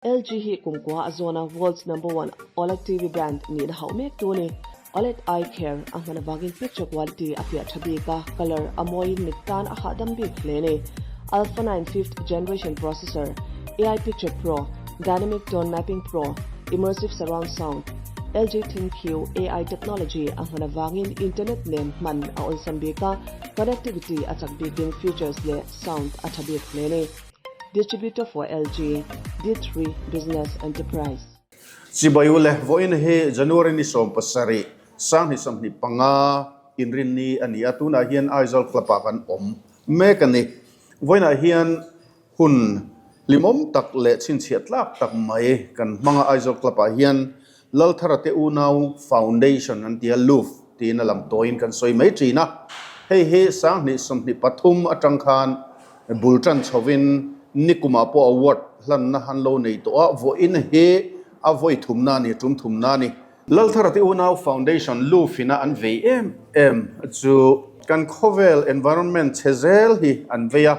LG hi kumkua a zawna World's Number One OLED TV brand nihna hauh mek tu a ni. OLED Eye Care a hman avangin picture quality a fiah tha bik a, colour a mawiin mit tan a hahdam bik hle a ni. Alpha 9 Fifth Generation Processor, AI Picture Pro, Dynamic Tone Mapping Pro, Immersive Surround Sound, LG ThinQ AI Technology a hman avangin internet nen hman a awlsam bik a, connectivity a chak bikin features leh sound a tha bik hle a ni. Distributor for LG, D3 Business Enterprise. Chibai u le, vawiin hi January ni 17, 2025 inrinni a ni a, tunah hian Aizawl Club ah kan awm mek a ni. Vawiinah hian hun hlimawm tak leh chhinchhiah tlak tak mai kan hmang a, Aizawl Club ah hian Lalthara te unau Foundation an ti a, LUF tiin a lam tawiin kan sawi mai thin a. Hei hi 2023 atang khan bul tan chhovin nikumah pawh award hlanna han lo nei tawh a, vawiin hi a vawi thumna a ni, tum thumna a ni. Lalthara te unau Foundation LUF ina an vei em em chu kan khawvel environment chhe zel hi an vei a,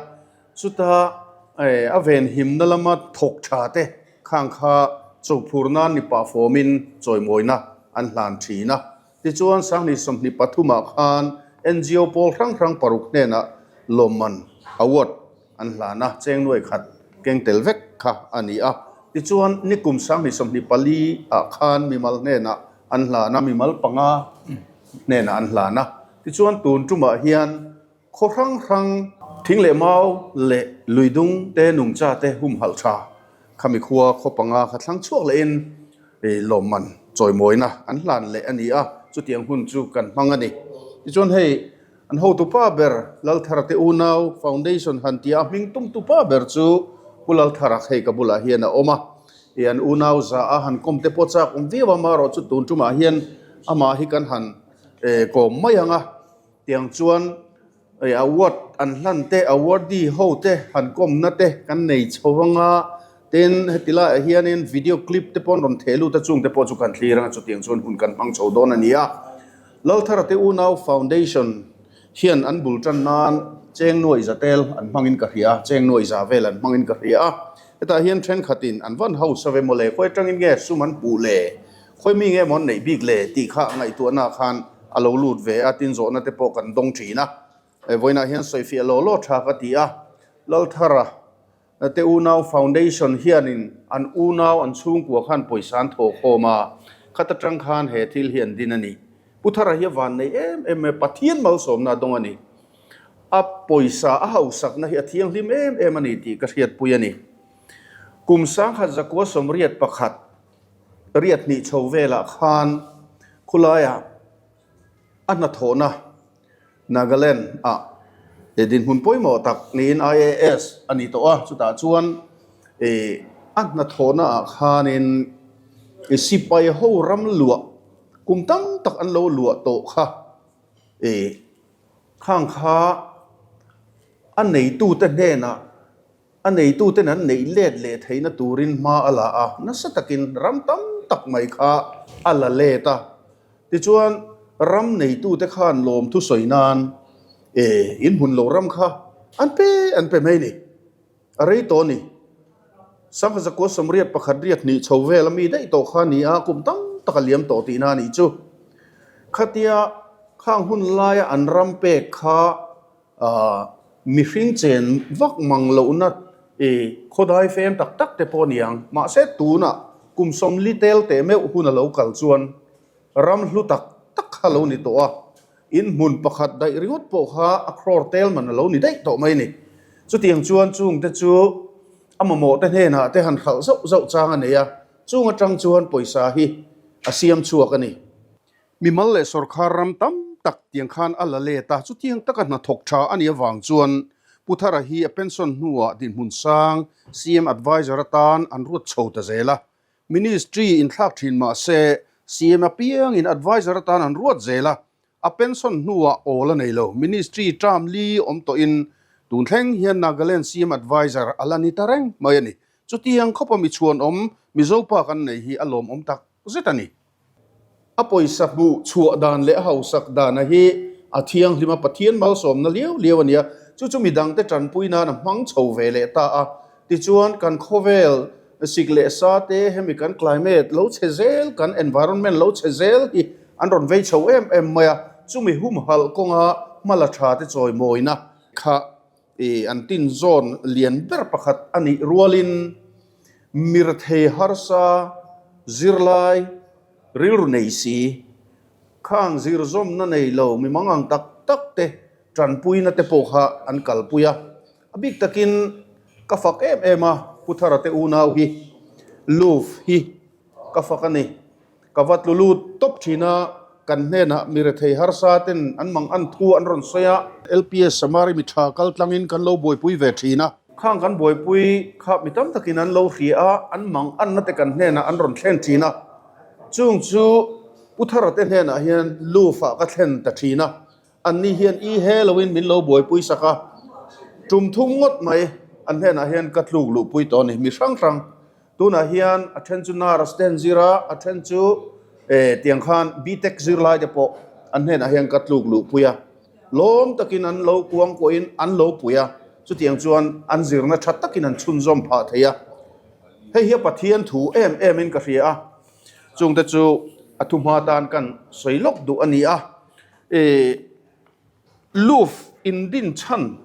Chuta a venhimna lama thawk tha te khang kha chophur nan ni pah fawmin chawimawina an hlan thin a. Tichuan 2023 ah khan NGO pawl hrang hrang paruk hnenah lawmman, award, an hlan a, cheng nuai khat keng tel vek kha a ni a. Tichuan nikum 2024 ah khan mimal hnenah an hlan a, mimal panga hnenah an hlan a. Tichuan tun tumah hian Khaw hrang hrang, thing leh mau leh lui dung te nungcha te humhalh tha khami khua khaw panga kha thlang chhuak lehin lawmman chawimawina an hlan leh a ni a, chutiang hun chu kan hmang a ni. Tichuan hei an hotupa ber Lalthara te unau foundation han tia a hming tumtupa ber chu Pu Lalthara hei ka bulah hian a awm a, i an unau za a han kawm te pawh chak awm viau a, amaherawh chu tun tumah hian amah hi kan han kawm mai ang a. Tiang chuan award an hlan te, awardee ho te han kawmna te kan nei chho anga, tin heti laiah hianin video clip te pawh an rawn theh lut a, chung te pawh chu kan thlir anga chutiang chuan hun kan hmang chho dawn a ni a. Lalthara te unau foundation hian an bul tan nan cheng nuaih za tel an hmangin ka hria a, cheng nuaih za vel an hmangin ka hria a. Hetah hian thenkhatin an van hausa ve mawle, khawi atangin nge sum an hmuh le? Khawi mi nge maw an neih bik le tih kha ngaihtuahna khan a lo lut ve a, tin zawhna te pawh kan dawng thin a. Vawiinah hian sawifiah law law tha ka ti a, Lalthara te unau foundation hianin an unau an chhungkua khan pawisa an thawh khawm a, khat atang khan he thil hi an din a ni. Pu Thara hi a van nei em em mai, Pathian malsawmna a dawng a ni. A pawisa a hausakna hi a thianghlim em em a ni tih ka hriatpui a ni. Kum 1981 Riat hnih chho velah khan khulaiah a hnathawhna Nagaland ah dinhmun pawimawh tak niin IAS a ni tawh a, chutah chuan a hnathawhna ah khanin sipai ho ram luah kum tam tak an lo luah tawh kha khang kha a neitute hnenah A neituten an neih let leh theihna turin hma a la a, nasa takin ram tam tak mai kha a la let a. Tichuan, ram neitute khan lawmthu sawi nan e inhmun lo ram kha an pe an pe mai ni. A rei tawh a ni. 1981 riat hnih chho vel a mi daih tawh kha a ni a, kum tam tak a liam tawh tihna a nih chu. Khatia khang hun laia an ram pek kha Mihring chen vak mang lohna i khawdai fem tak tak te pawh a ni ang. Mahse tunah kum sawmli tel teh meuh hun a lo kal chuan ram hlu tak tak kha a lo ni tawh a, in hmun pakhat daih ringawt pawh kha a crore tel man a lo ni daih tawh mai a ni. Chutiang chuan chungte chu a mamawh te hnenah te han hralh zauh zauh chang a nei a, chung atang chuan pawisa hi a siam chhuak a ni. Mimal leh sawrkhar ram tam tak tiang khan a la let a, chutiang taka hnathawk tha a nih avang chuan Pu Thara hi a pension hnuah dinhmun sang CM Adviser atan an ruat chho ta zel a. Ministry inthlak thin mah se CM apiangin Adviser atan an ruat zel a, a pension hnuah awl a nei lo. Ministry term li awm tawhin tun thleng hian Nagaland CM Adviser a la ni ta reng mai a ni. Chutiang khawpa mi chhuanawm Mizopa kan nei hi a lawmawm tak zet a ni. A pawisa hmuh chhuah dan leh a hausak dana hi a thianghlim a, Pathian malsawmna liau liau a ni a, chu chu midangte tanpui nan a hmang chho ve leh ta a. Tichuan, kan khawvel Sik leh sa te hemi kan climate lo chhe zel, kan environment lo chhe zel hi an rawn vei chho em em mai a, chumi humhalh kawnga hmala tha te chawimawina kha ih an tin zawn lian ber pakhat a nih rualin mirthei harsa zirlai rilru nei si khang zirzawmna nei lo mi mangang tak tak te tanpuina te pawh kha an kalpui a. A bik takin ka fak em em a, Pu Thara te unau hi Luv hi ka fak a ni. Ka va tlu lut tawp thin a, kan hnenah mi rethei harsa ten an mang an thu an rawn sawi a. LPS Samari mi tha kal tlangin kan lo buaipui ve thin a. Khang kan buaipui kha mi tam takin an lo hria a, an mang anna te kan hnenah an rawn thlen thin a. Chung chu Pu Thara te hnenah hian Luv ah ka thlen ta thin a. Anni hian i he loin min lo buaipui sak a, tum thum ngawt mai an hnenah hian ka tluk luhpui tawh a ni. Mi hrang hrang tunah hian a then chu nurse te an zir a, a then chu eh tiang khan BTech zirlai te pawh an hnenah hian ka tluk luhpui a, lawm takin an lo kuang kuahin an lo pui a, chutiang chuan an zirna tha takin an chhunzawm phah thei a. Hei hi a Pathian thu em em in ka hria a, chungte chu a thuhma tan kan sawi lawk duh a ni a. Luf in din chhan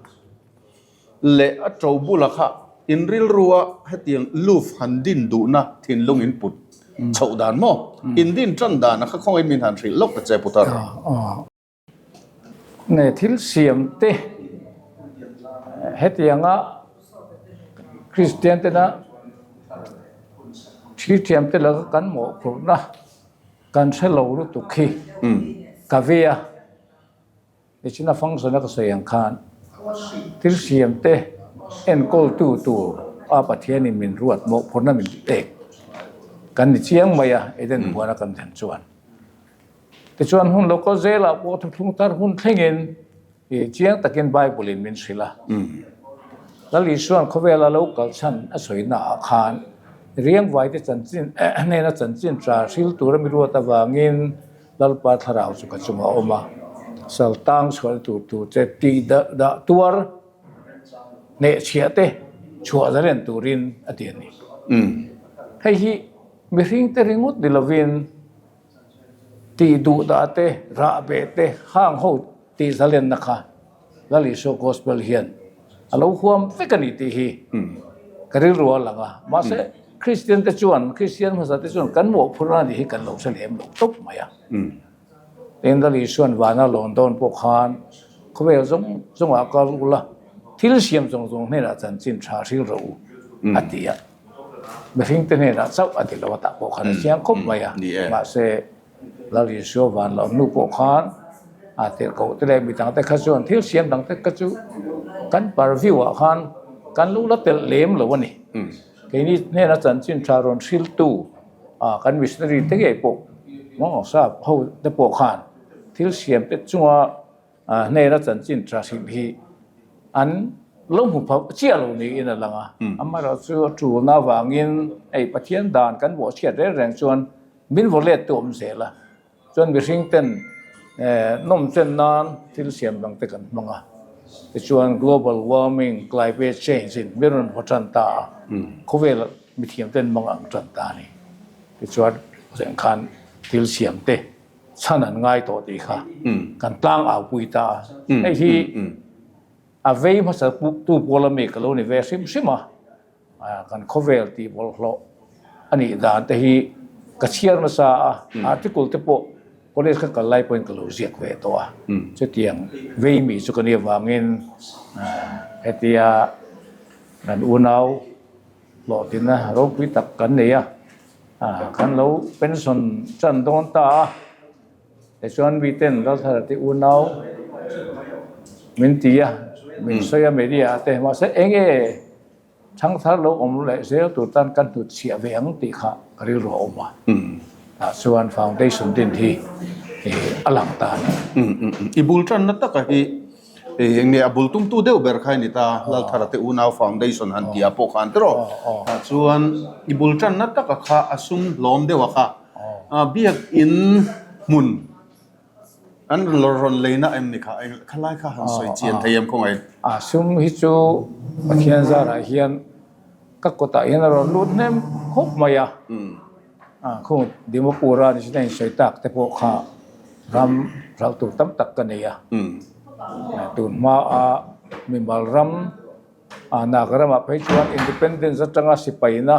leh a to bula kha in rilrua hetiang luf han din duhna thinlung in put chhoh dan maw? In din tan dan a kha khawngaih min han hrilh lawk ta che Putar. Nge thil siam te hetianga Kristian tena thil thiam te laka kan mawhphurhna Kan hre lo lutuk hi ka ve a, nichina function a ka sawi ang khan thil siam te enkawltu tur a Pathianin min ruat mawhphurhna min pek kan ni chiang mai a Eden huana kan thlen chuan. Tichuan hun lo kal zelah pawh thuthlung tar hun thlengin Ih chiang takin Bible in min hrilh a. Lal Isua'n khawvela lo kal chhan a sawina ah khan riangvaite chanchin hnena chanchin tha hril tura mi ruat avangin Lalpa thlarau chu ka chungah a awm a, sal tang chhuahna tur tur che tih dah tuar hnehchhiah te chhuah zalen turin a ti a ni. Hei hi mihringte ringawt ni lovin Tih duh dah te, rah beh te, hang ho tih zalenna kha Lal Isua Gospel hian a lo huam vek a ni tih hi ka rilru a lang a. Mahse, Kristian te chuan, Kristian hmasa te chuan kan mawhphurhna a nih hi kan lo hre lem lo tawp mai a. Tin, Lal Isua'n vana lawn dawn pawh khan khawvel zawng zawngah kal ula, thil siam zawng zawng hnenah chanchin tha hril rawh u a ti a. Mihringte hnenah chauh a ti lo a tah pawh khan a chiang khawp mai a. Mahse, Lal Isua van lo hnu pawh khan a tirhkoh te leh mi dangte kha chuan thil siam dangte kha chu kan purview ah khan kan lu la telh lem lo a ni. Keini hnena chanchin tha rawn hriltu kan missionary te ngei pawh maw sap ho te pawh khan thil siam te chunga Hnena chanchin tha hrilh hi an lo hmu phauh chiah lo niin a lang a. Amaherawhchu a tulna avangin hei Pathian dan kan bawhchhiat reng reng chuan min vaw let tu awm zel a. Chuan mihring ten nawm chen nan thil siam dang te kan hmang a. Tichuan global warming, climate change in min rawn haw tan ta a, khawvel mithiam ten hmang ang tan ta a ni. Tichuan khan thil siam te chhan an ngai tawh tih kha kan tlang au pui ta a. Hei hi a vei hmasa tu pawl ami ka lo ni ve hrim hrim a, kan khawvel tih bawlhhlawh a nih dan te hi ka chhiar nasa a, article te pawh college ka kal lai pawhin ka lo ziak ve tawh a, chutiang vei mi chu ka nih avangin hetia kan unau hlawhtlinna ropui tak kan nei a. Kan lo pension chan dawn ta a, tichuan miten Lalthara te unau min ti a, min sawi a media ah te, mahse eng nge thangthar lo awm leh zel tur tan kan hnut chhiah ve ang tih kha ka rilru a awm a, tah chuan foundation din hi a lang ta a ni. I bul tanna taka hi Eng nge a bul tumtu deuh ber kha i ni ta, Lalthara te unau foundation han tih ah pawh khan tiraw? Tah chuan i bul tanna taka kha a sum hlawm deuh a kha biakin hmun an rawn leina em ni kha? Eng khalai kha han sawi chian thei em khawngaih? A sum hi chu Pathian zarah hian. Ka kawtah hian a rawn lut hnem khawp mai a, khung Dimapur-a ni chu a insawi tak te pawh kha ram hralh tur tam tak ka nei a. Tun hmaa mimal ram Naga ramah phei chuan Independence atanga sipaina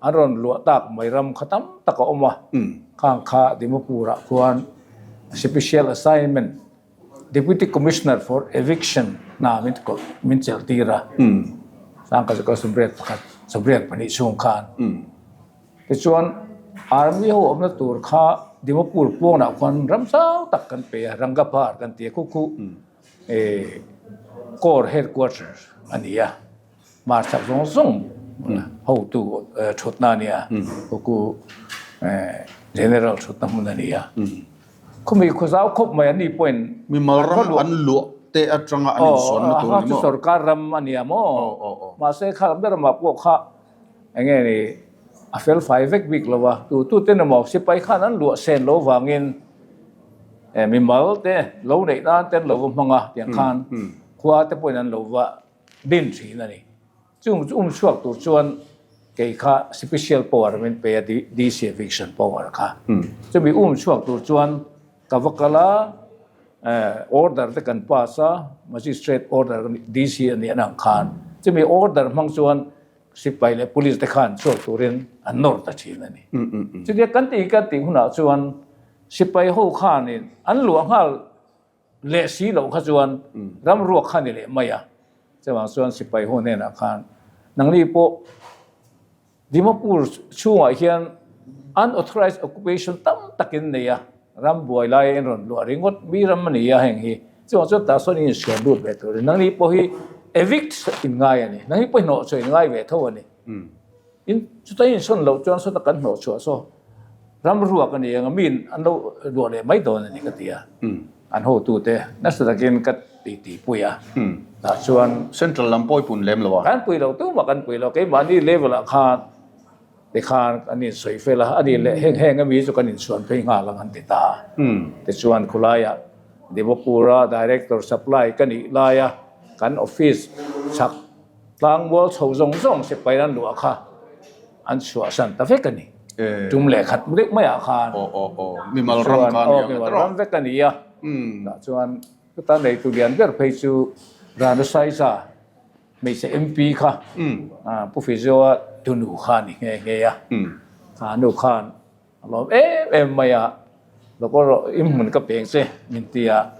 an rawn luah tak mai ram kha tam tak a awm a, khang kha Dimapur-ah khuan Special Assignment Deputy Commissioner for Eviction hna min kawlh min chelh tir a, Sangka chu ka sawmriat pakhat sawmriat pahnih chhung khan. Tichuan Army ho awmna tur kha Dimapur pawnah khuan ram zau tak kan pe a, Rangapar kan ti a, khu khu Corps Headquarters a ni a, hmarchhak zawng zawng hotu thutna a ni a, khu khu General thutna hmun a ni a. Khumi khaw zau khawp mai an ni pawhin Mimal ram an luah te atanga an insawnna tur a ni maw? Sorkar ram a nia maw? Mahse kha ber ramah pawh kha eng nge ni a fel fai vek bik lo a, tu tu ten emaw sipai khan an luah sen lo vangin mimal te lo neih nan te an lo va hmang a tiang khan khua te pawhin an lo va din thin a ni. Chung chu um chhuak tur chuan kei kha special power min pe a, DC eviction power kha. Chumi um chhuak tur chuan ka va kal a, order te kan pass a, magistrate order DC a nih an ang khan. Chumi order hmang chuan sipai leh police te khan chhuak turin an nawr ta thin a ni. Chutia kan tih kan tih hunah chuan sipai ho khanin an luah nghal Leh si loh kha chuan ram ruak kha ni leh mai a. Chuvang chuan sipai ho hnenah khan nangni pawh Dimapur chhungah hian unauthorized occupation tam takin nei a, ram buai laia in rawn luah ringawt mi ram a ni a heng hi. Chuvang chuan tah sawn in insuan lut ve turin nangni pawh hi evict in ngai a ni. Nangni pawh hi hnawhchhuah in ngai ve tho a ni. In chuta in sawn loh chuan sawta kan hnawh chhuah saw ram ruak a ni ang a, miin an lo ruah leh mai dawn a ni ka ti a, an hotute nasa takin ka titi pui a, tah chuan Central lam pawh i pun lem lo a? Kan pui lo, tumah kan pui lo, keimahni level ah khan tikhan kan insawi fel a, a nih leh heng heng ami chu kan insuan phei nghal ang an ti ta a, tichuan khulaiah Dimapur-a Director Supply ka nih laia kan office chhak Tlangmual chho zawng zawng sipai an luah kha an chhuahsan ta vek a ni. Tum leh khat deuh maiah khan. Aw aw aw, mimal ram kha a ni ang. Aw, mimal ram vek a ni a. Tah chuan chuta neitu lian ber phei chu Rana Saiza hmeichhe MP kha Pu Fizoa tunu kha a ni nghe nghe a. Kha nu khan A lawm em em mai a, Lawk rawh i hmun ka peng che min ti a,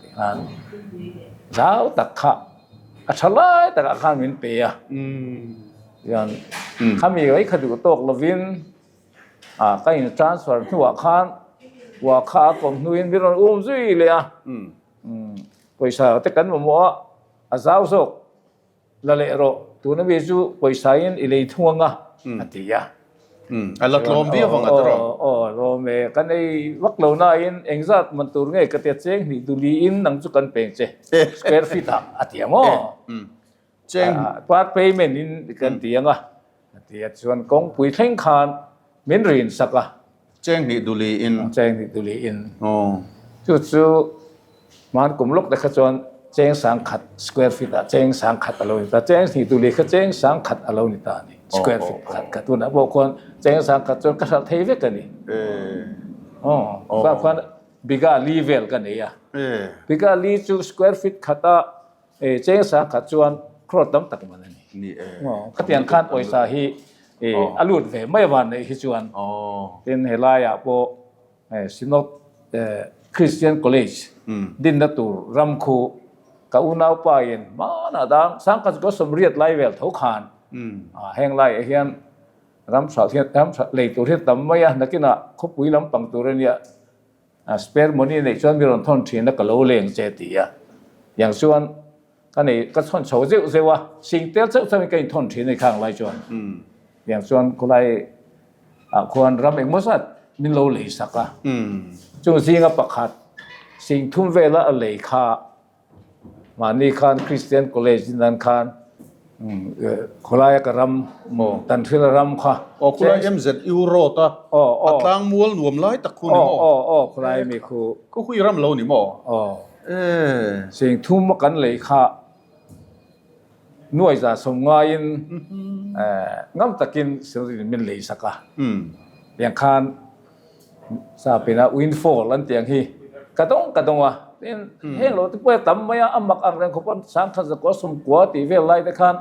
tikhan zau tak kha a tha lai takah khan min pe a, tichuan khami mai kha duh tawk lovin ka in transfer hnuah khan ua kha a kawm hnuin min rawn um zui leh a, pawisa te kan mamawh a, a zau zawk. La leh rawh, tuna mi chu pawisa in i lei thung anga a ti a. A la tlawm viau ang a ti rawh. Aw, aw, tlawm e. Kan ei vak lo nain engzat man tur nge ka ti a, cheng hnih duli in nang chu kan peng che, square feet ah a ti ang aw. Cheng. Part payment in kan ti ang a, a ti a. Chuan kawngpui thleng khan min rin sak a. Cheng hnih duli in. Cheng hnih duli in. Chu chu hman kum lawk te kha chuan cheng sang khat square feet ah cheng sang khat a lo ni ta. Cheng hnih duli kha cheng sang khat a lo ni ta a ni. Square feet pakhat kha tunah pawh khuan cheng sang khat chuan ka hralh thei vek a ni. Aw khuan biga li vel ka nei a. Biga li chu square feet khat a Cheng sang khat chuan crore tam tak man a ni. Ni e. Khatiang khan pawisa hi a lut ve mai avan neih hi chuan. Tin helaiah pawh Synod Christian College dinna tur ram khu ka unaupa in hmanah dang sangkhat chu ka sawmriat lai vel tho khan heng laiah hian ram hralh hian ram hralh lei tur hi a tam mai a, nakinah khawpui lampang tur a nia. A spare money neih chuan mi rawn thawn thin a ka lo leng che ti a, tiang chuan ka nei ka chhawn chho zeuh zeuh a, sing tel chauh chauhin ka inthawn thin a ni khang lai chuan. Tiang chuan khawlai ah khuan ram engmaw zat min lo lei sak a, chung zinga pakhat sing thum vela a lei kha Mahni khan Christian College din dan khan khawlaia ka ram maw Tanhrila ram kha. Aw khawlai MZU road a a tlang mual nuam lai tak khu ni maw? Aw aw khawlai mi khu. Khu hui ram lo ni maw? Aw. Sing thum a kan lei kha. Nuai za sawm ngaiin ngam takin Silrin min lei sak a. Tiang khan Sapina windfall an tih ang hi ka dawng ka dawng a. Tin, heng lo te pawh a tam mai a, a mak ang reng khawp a, sangkhat zakua sawmkua tih vel lai te khan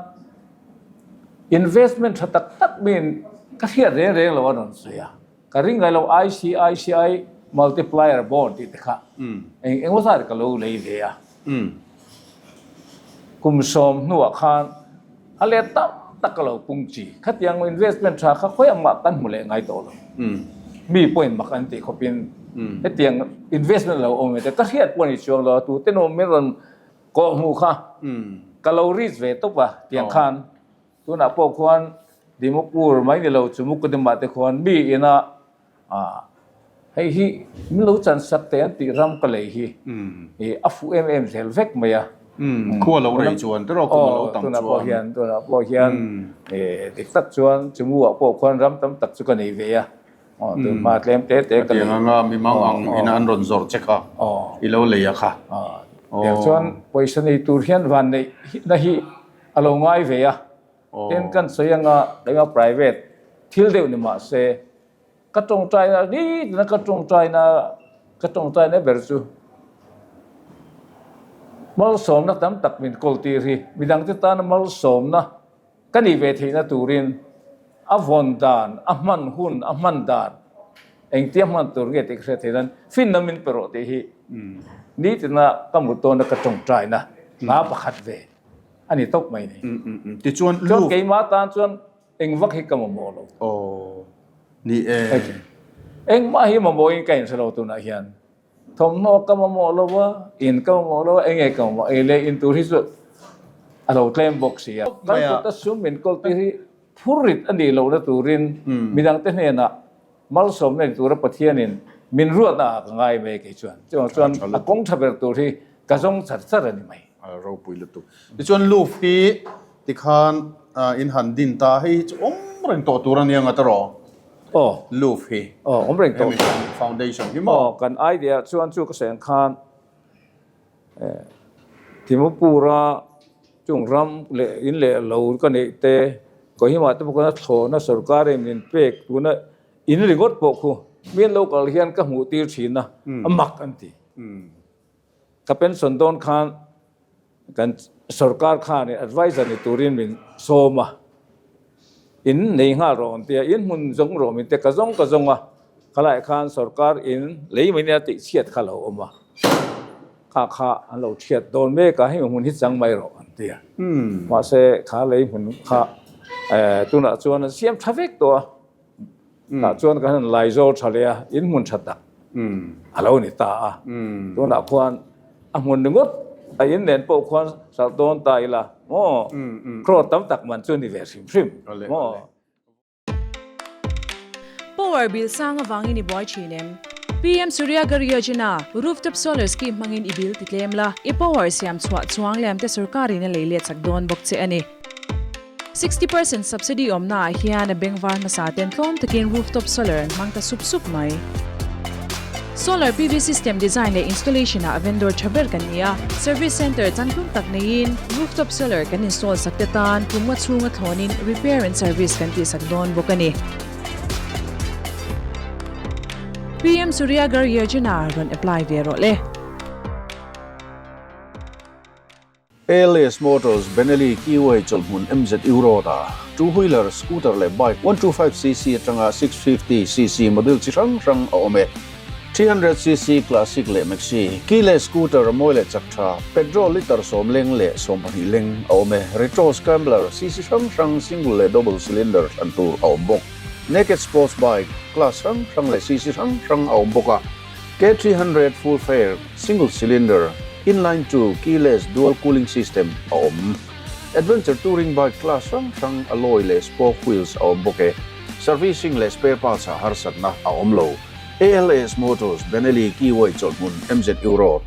investment tha tak tak min ka hriat reng reng lo a rawn sawi a. Ka ring ngai lo ICICI multiplier bond tih te kha eng eng zat ka lo lei ve a. Kum sawm hnuah khan a let tam tak ka lo pung chi. Khatiang investment tha kha khawi ang mah kan hmu leh ngai tawh lo. Mi pawhin mak an tih khawpin hetiang investment lo awm ve te ka hriat pawh a ni chuang lo a, tute nuam min rawn kawh hmuh kha ka lo reach ve tawp a tiang khan. Tunah pawh khuan Dimapur mai ni lo chu Mukadima te khuan mi ina hei hi min lo chan sak teh an tih ram ka lei hi a fuh em em zel vek mai a. Khua lo rei chuan tiraw kum a lo tam chuan. Tunah pawh hian tunah pawh hian dik tak chuan Chumuah pawh khuan ram tam tak chu ka nei ve a. Tun hma tlem te te ka lei. Hetiang anga mi mang ang ina an rawn zawrh che kha i lo lei a kha. Tiang chuan pawisa nei tur hian vanneih na hi A lo ngai ve a, tin kan sawi anga keimah private thil deuh ni mah se ka tawngtaina nitina ka tawngtaina ka tawngtaina ber chu malsawmna tam tak min kawl tir hi midangte tana malsawmna ka nih ve theihna turin a vawn dan a hman hun a hman dan engtia hman tur nge tih ka hriat theih nan finna min pe rawh tih hi nitina ka mut tawna ka tawngtaina hla pakhat ve. a ni tawp mai ni. Tichuan Chuan keimah tan chuan eng vak hi ka mamawh lo. Aw ni e. Engmah hi mamawhin ka inhre lo tunah hian. Thawmhnaw ka mamawh lo a, in ka mamawh lo a, eng nge ka mamawh ei leh in tur hi chu a lo tlem bawk si a. Kan kuta sum min kawl tir hi phurrit a nih lohna turin midangte hnenah Malsawmna ni tura Pathianin min ruatna ah ka ngai mai kei chuan. Chuvang chuan a kawng tha ber tur hi ka zawng char char a ni mai. A ropui lutuk. Tichuan Luf hi tikhan in han din ta hei hi chu awm reng tawh tur a nia nga tawh. Aw. Luf hi. Aw awm reng tawh. Hemi foundation hi maw? Aw kan idea chuan chu ka sawi ang khan Timapura Chung ram leh in leh lo ka neih te, Kohima te pawh khan a thlawhna sorkar in min pek tuna in ringawt pawh khu mi an lo kal hian ka hmuh tir thin a, a mak an ti. Ka pension dawn khan kan sorkar khanin advisor ni turin min sawm a, in nei nghal rawh an ti a, in hmun zawng rawh min ti a, ka zawng ka zawng a, khalaiah khan sorkar in lei mai nia tih chhiat kha a lo awm a. Kha kha an lo thiat dawn mek a, hemi hmun hi chang mai rawh an ti a. Mahse kha lei hmun kha tunah chuan an siam tha vek tawh a, tah chuan kan han lai zawl tha leh a, in hmun tha tak a lo ni ta a. Tunah khuan a hmun ringawt a in nen pawh khuan hralh dawn ta ila maw, crore tam tak man chu ni ve hrim hrim maw. Power bill sang avangin i buai thin em? PM Surya Ghar Yojana, Rooftop Solar Scheme hmangin i bill ti tlem la, i power siam chhuah chuang lem te sorkarin a lei let chak dawn bawk che a ni. 60% subsidy awmna ah hian a bengvar hmasa ten tlawm takin rooftop solar an hmang ta sup sup mai. Solar PV system design leh installation ah vendor tha ber kan ni a, service center changtlung tak neiin rooftop solar kan install sak te tan kum nga chhunga thlawnin repair and service kan tih sak dawn bawk a ni. PM Surya Ghar Yojana rawn apply ve rawh le. ALS Motors Benelli Keyway chawlhmun MZU Road-a two wheeler, scooter leh bike 125cc atanga 650cc model chi hrang hrang a awm e. 300cc Classic leh Maxi, key leh scooter a mawi leh chak tha, petrol litre sawm leng leh 12 leng a awm e. Retro Scrambler cc hrang hrang single leh double cylinder thlan tur a awm bawk. Naked sports bike class hrang hrang leh cc hrang hrang a awm bawk a. K300 full fare, single cylinder, inline two, keyless, dual cooling system a awm. Adventure touring bike class hrang hrang alloy leh spoke wheels a awm bawk e. Servicing leh spare parts ah harsatna a awm lo. ALS Motors, Benelli, Keyway chawlhhmun, MZU Road.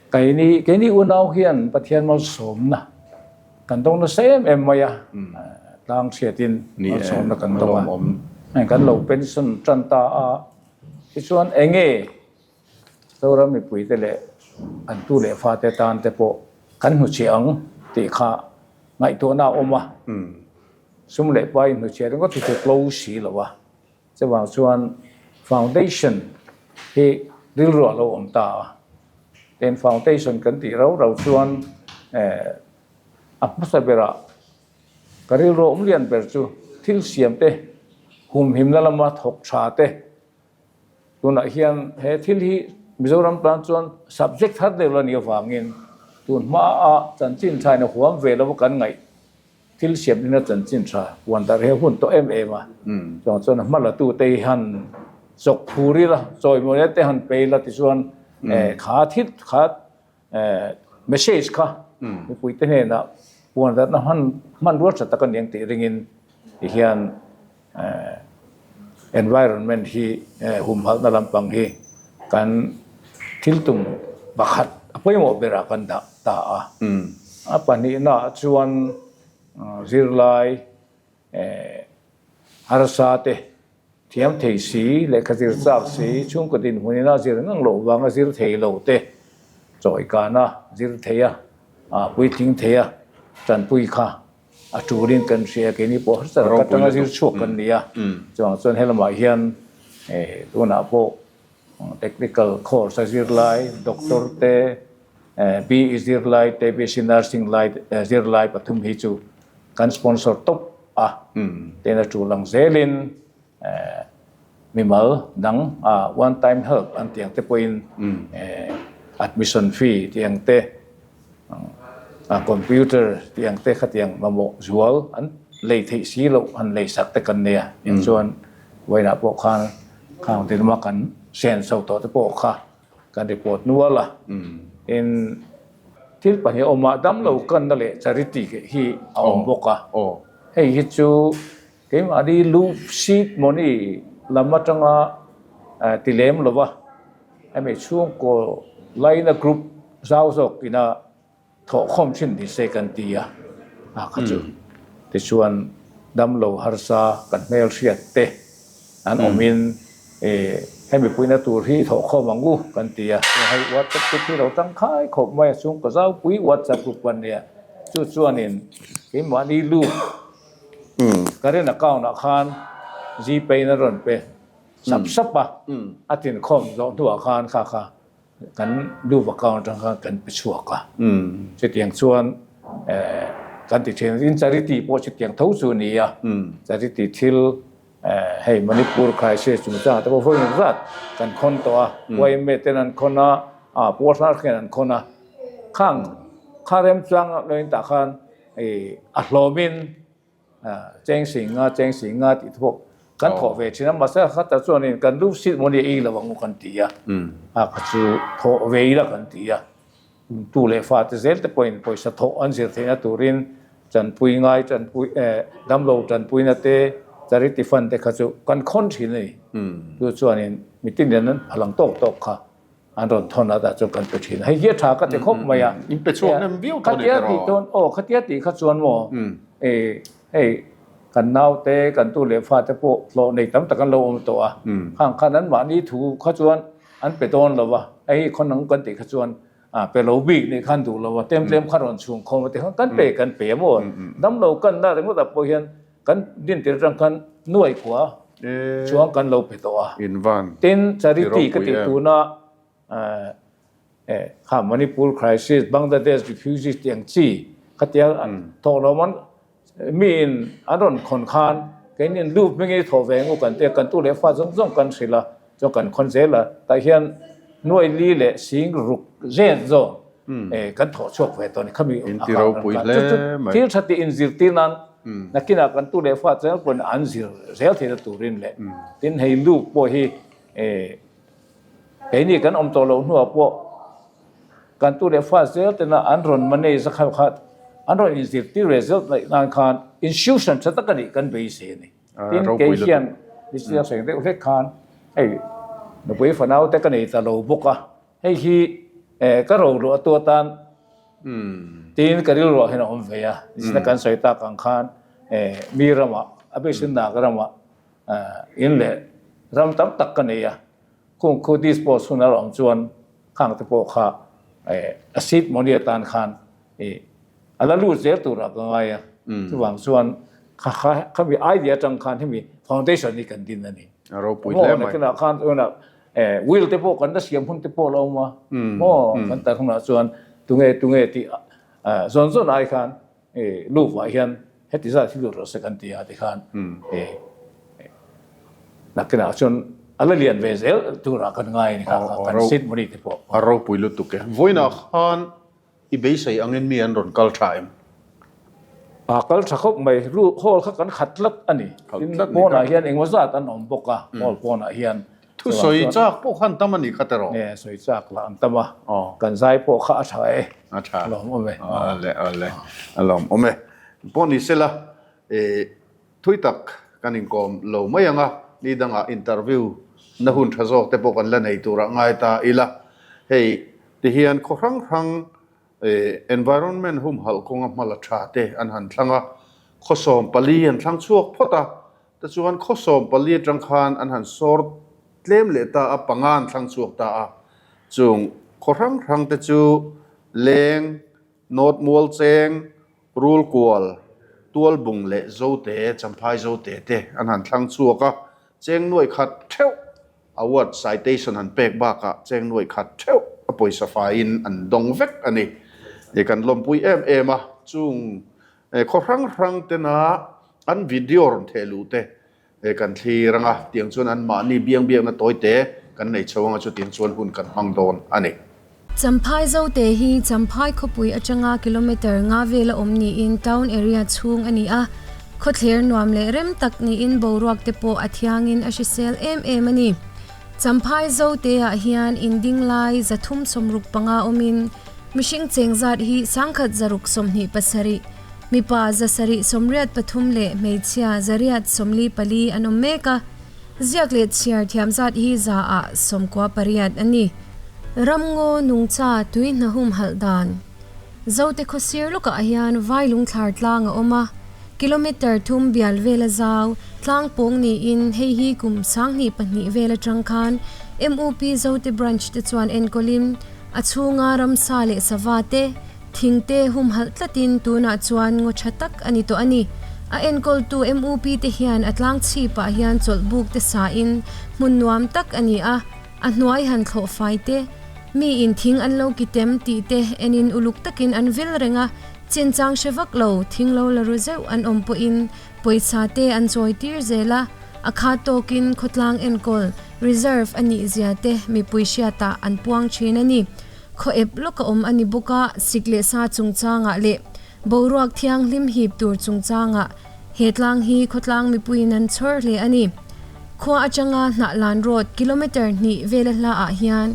Keini, keini unau hian Pathian malsawmna kan dawng nasa em em mai a, tlang hriatin malsawmna kan dawng a, heng kan lo pension tan ta a, tichuan enge Zoram mipuite leh an tu leh fate tan te pawh. kan hnuchhiah ang tih kha ngaihtuahna a awm a, sum leh pai hnuchhiah ringawt hi chu tlo si lo a, chuvang chuan foundation hi rilru a lo awm ta a, tin foundation kan tih rau rau chuan a hmasa berah ka rilru awm lian ber chu thil siam te humhimna lama thawk tha te Tunah hian he thil hi Mizoram tan chuan subject thar deuh la nih avangin tun hmaa chanchin tha in a huam ve lova kan ngaih thil siam ina chanchin tha puan darh hi a hun tawh em em a. Chuvang chuan a hma la tute hi han chawk phur ila, chawimawina te han pe ila tichuan kha thil kha message kha mipuite hnenah puan darhna hman hmanrua tha tak a ni ang tih ringin tihian Environment hi humhalhna lampang hi kan thil tum pakhat a pawimawh berah kan dah ta a. A pahnihnaah chuan zirlai harsa te thiam thei si, lehkha zir chak si, chhungkaw dinhmunin a zir ngang loh vanga zir thei lo te chawikana zir thei a, puitling thei a tanpui kha A turin kan hria keini pawh harsa tak atanga zir chhuak kan ni a, chuvang chuan helamah hian tunah pawh technical course a zir lai doctor te BE zir lai te BSc nursing lai zir lai pathum hi chu kan sponsor tawp a, tin a tul ang zelin mimal dang one time help an tih ang te pawhin admission fee tih ang te A computer tih ang te khatiang mamawh zual an lei theih si loh han lei sak te kan nei a, tiang chuan vawiinah pawh khan khang tinuma kan sen chho tawh te pawh kha kan report nual a, tin thil pahnih awm a damlo kanna leh charity hi a awm bawk a, hei hi chu keimahni lu seat mawni lam atanga ti lem lova hemi chhungkaw laina group zau zawk ina thawhkhawm thin ni se kan ti a, a kha chu tichuan damlo harsa kan hmelhriat te an awmin hemi puihna tur hi thawhkhawm ang u kan ti a, hei WhatsApp group hi lo tangkai khawp mai a chhungkaw zaupui WhatsApp group an nia chu chuanin keimahni lu current account ah khan Gpay in a rawn pe sap sap a, a tinkhawm zawh hnuah khan kha kha kan Luv account atang khan kan pe chhuak a, chutiang chuan kan ti thin in charity pawh chutiang tho chu a ni a, charity thil hei Manipur crisis chungchangah te pawh vawi engemaw zat kan khawn tawh a, YMA ten an khawn a, Pawl hrang hrang an khawn a, khang kha remchang lo in tah khan a hlawmin Cheng sing nga, cheng sing nga tih te pawh kan thawh ve thin a, mahse a khatah chuanin kan lu seat mawni ei lo ang u kan ti a, a kha chu thawh ve ila kan ti a, tu leh fa te zel te pawhin pawisa thawh an zir theihna turin tanpui ngai tanpui damlo tanpuina te charity fund te kha chu kan khawn thin a ni, chu chuanin mitin hian an phalang tawk tawk kha. An rawn thawn a tah chuan kan pe thin a, hei hi a tha ka ti khawp mai a. In pe chhuak hnem viau tawh ni Khatia tih chuan aw khatia tih kha chuan maw e hei kan naute kan tu leh fate pawh hlawh nei tam tak an lo awm tawh a, khang khan an mahni thu kha chuan an pe dawn lo va, hei khawn ang kan tih kha chuan a pe lo bik nih khan duh lo va, tlem tlem kha rawn chhung khawm a ti khan kan pe kan pe a maw, damlo kan na ringawt ah pawh hian Kan dintir atang khan nuai khua chuan kan lo pe tawh a. Tin, charity ka tih tuna kha Manipur crisis, Bangladesh refugees tih ang chi khatia thawh lo man miin an rawn khawn khan keinin lu hmingin thawh ve ang u kan tia kan tu leh fa zawng zawng kan hrilh a, chuan kan khawn zel a. Tah hian nuai li leh sing ruk zel zawng kan thawh chhuak ve tawh a ni. Khami a kang ran khan chu chu thil tha tih inzirtir nan nakinah kan tu leh fa zel pawhin an zir zel theihna turin leh tin hei lu pawh hi keini kan awm tawh loh hnuah pawh kan tu leh fa zel tena an rawn manage a kha kha an rawn inzirtir ve zel nan khan institution tha tak a nih kan beisei a ni. Tin, kei hian Mister Seng deuh hlek khan hei nupui fanau te ka nei ta lo bawk a, hei hi ka ro luah tu atan tiin ka rilruah hian a awm ve a, nichina kan sawi tak ang khan mi ramah a bisin nak ramah in leh ram tam tak ka nei a, khung khu dispose hun a awm chuan khang te pawh kha a seat mawni atan khan. I a la lut zel turah ka ngai a, chuvang chuan kha kha khami idea atang khan hemi foundation hi kan din a ni. A ropui hle mai. Maw nakinah khan tunah will te pawh kan la siam hun te pawh a lo awm a, maw kan tar hunah chuan tunge tunge tih zawn zawn ai khan luvah hian heti zat hi lut rawh se kan ti a tikhan nakinah chuan a la lian ve zel turah kan ngai a ni kha kan seed money te pawh. A ropui lutuk e. Vawiinah khan I beisei angin mi an rawn kal tha em? A kal tha khawp mai. Ru hall kha kan khat tlat a ni. Tin, pawnah hian engmaw zat an awm bawk a, hall pawnah hian. Thusawi chak pawh kha an tam a ni kha teraw? Nge, sawi chak lah an tam a. Kan zai pawh kha a tha e. A tha. A lawmawm e. Awle, awle. A lawmawm e. Pawh ni sela, thui tak kan inkawm lo mai ang a, ni dangah interview na hun tha zawk te pawh kan la nei turah ngai ta ila. Hei, Tihian khaw hrang hrang environment humhalh kawnga hmala tha te an han thlang a, khaw 14 an thlang chhuak phawt a, tichuan khaw 14 atang khan an han sawr tlem leh ta a, panga an thlang chhuak ta a, chung khaw hrang hrang te chu Leng, North Mualcheng, Rulkual, Tualbung leh Zote, Champhai Zote te an han thlang chhuak a, cheng nuaih khat theuh Award citation han pek bakah cheng nuaih khat theuh a pawisa faiin an dawng vek a ni. I kan lawmpui em em a, chung khaw hrang hrang tena an video rawn theh luh te kan thlir ang a, tiang chuan an mahni biang biakna tawi te kan nei chho ang a, chutiang chuan hun kan hmang dawn a ni. Champhai Zote hi Champhai khawpui atanga kilometre nga vela awm niin town area chhung a ni a, khawthler nuam leh rem tak niin boruak te pawh a thiangin a hrisel em em a ni. Champhai Zote ah hian in ding lai 365 awmin mihring cheng zat hi 1727, mipa 783 leh hmeichhia 844 an awm mek a. Ziak leh chhiar thiam zat hi 98% a ni. Ramngaw nungcha tui hna humhalh dan. Zote khawsir lawkah hian Vailung thlar tlang a awm a, kilometre thum bial vela zau tlang pawng niin hei hi kum 2002 vel atang khan MUP Zote Branch te chuan enkawlin a chhunga ramsa leh sava te, Thing te humhalh tlatin tunah chuan ngaw tha tak a ni tawh a ni. A enkawltu MUP te hian a tlang chhipah hian chawlh buk te sain hmun nuam tak a ni a, a hnuai han thlawh fai te, mi in thing an lo kitem tih te enin uluk takin an vil reng a, chinchang hre vak lo thing lo la ru zeuh an awm pawhin pawisa te an chawi tir zel a, a khat tawkin khawtlang enkawl, reserve, a nih zia te mipui hriatah an puang thin a ni. Khaw ep lawk a awm a ni bawk a, sik leh sa chungchangah leh boruak thianghlim hip tur chungchangah he tlang hi khawtlang mipuiin an chhawr hle a ni. Khua atanga Hnahlan Road kilometre hnih vela hlaah hian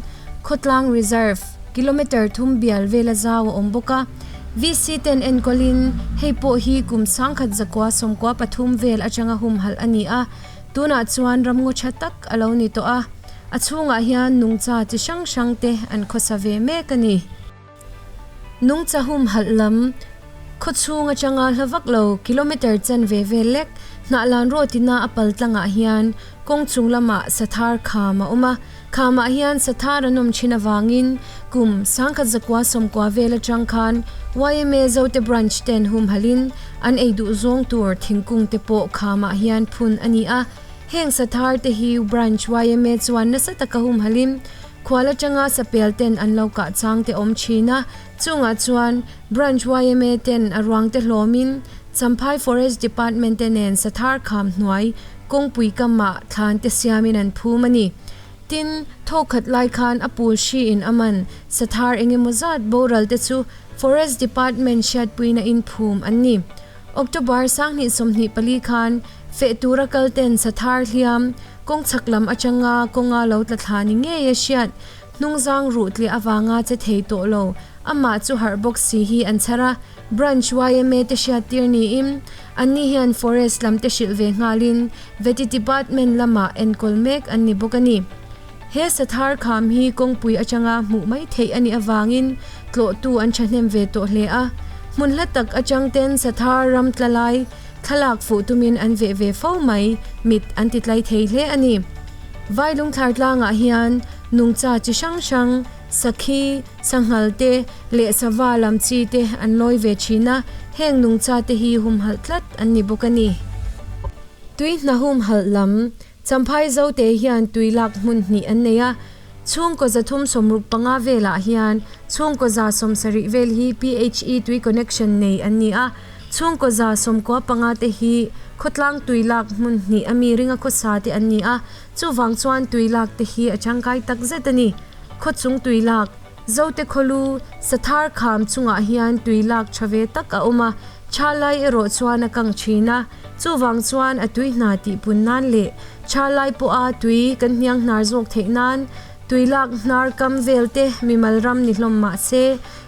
Khawtlang Reserve kilometre thum bial vela zau a awm bawk a, VC ten enkawlin hei pawh hi kum 1993 vel atanga humhalh a ni a, tunah chuan ramngaw tha tak a lo ni tawh a. A chhungah hian nungcha chi hrang hrang te an khawsa ve mek a ni. Nungcha humhalh lam, khaw chhung atanga hla vak lo kilometre chanve vel lek Hnahlan Road ina a pal tlangah hian kawng chung lamah Sathar kham a awm a. Khamah hian Sathar an awm thin avangin kum 1990 vel atang khan yma Zote Branch ten humhalhin an ei duh zawng tur thingkung te pawh khamah hian phun a ni a. Heng sathar te hi Branch yma chuan nasa taka humhalhin khual atanga sapel ten an lo kah chang te awm thin a, chungah chuan Branch yma ten a ruang te hlawmin Champhai Forest Department te nen sathar kham hnuai kawngpui kamah thlan te siamin an phum a ni. Tin, thawkhat lai khan a pul hri in a man sathar engemaw zat boral te chu Forest Department hriatpuina in phum an ni. October 2024 khan Feh tura kal ten sathar hliam, kawng chhak lam atanga kawnga lo tla thla ni ngei a hriat, hnungzang ruh tliah avanga che thei tawh lo, amah chu harh bawk si hi an chhar a, Branch yma te hriattir niin, anni hian Forest lam te hrilh ve nghalin Vety Department lamah enkawl mek an ni bawk a ni. He sathar kham hi kawngpui atanga hmuh mai theih a nih avangin tlawhtu an thahnem ve tawh hle a, hmun hla tak atang ten sathar ram tla lai, Thlalak fuh tumin an veh ve fo mai, mit an ti tlai thei hle a ni. Vailung thlar tlangah hian nungcha chi hrang hrang, Sakhi, sanghal te leh sava lam chi te an lawi ve thin a, heng nungcha te hi humhalh tlat an ni bawk a ni. Tui hna humhalh lam Champhai Zote hian tui lak hmun hnih an nei a, chhungkaw 365 velah hian chhungkaw 170 vel hi PHE tui connection nei an ni a, chhungkaw 95 te hi khawtlang tui lak hmun hnih a mi ringa khawsa te an ni a, chuvang chuan tui lak te hi a tangkai tak zet a ni. Khawchung tui lak, Zote khawlu, Sathar kham chungah hian tui lak tha ve tak a awm a, tha lai erawh chuan a kang thin a, chuvang chuan a tui hna tih pun nan leh tha lai pawha tui kan hniang hnar zawk theih nan tui lak hnar kam vel te mimal ram ni hlawm mah se,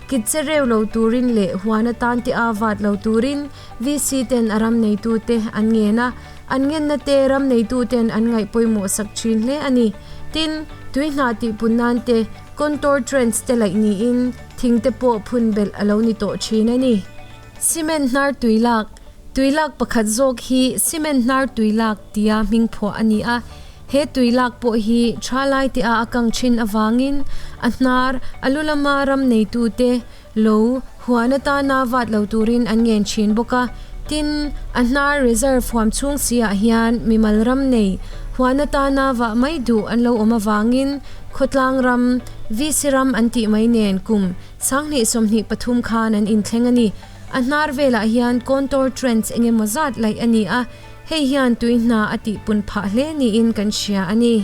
kit che reu lo turin leh huan atan te a vat lo turin VC ten a ram neitu te an ngen a, an ngenna te ram neitu ten an ngaih pawimawh sak thin hle a ni. Tin, tui hna tih pun nan te Contour trench te laih niin thing te pawh phun belh a lo ni tawh thin a ni. Cement hnar tui lak, Tui lak pakhat zawk hi cement hnar tui lak tia hming phuah a ni a. He tui lak pawh hi tha lai te a a kang thin avangin a hnar, a lu lama ram neitu te lo huan atana vat lo turin an ngen thin bawk a. Tin, a hnar reserve huam chhung si ah hian mimal ram nei huan atana vah mai duh an lo awm avangin khawtlang ram, VC ram an tih mai nen kum 2023 khan an inthleng a ni. A hnar velah hian contour trench eng emaw zat laih a ni a, hei hian tui hna a tihpun phah hle niin kan hria a ni.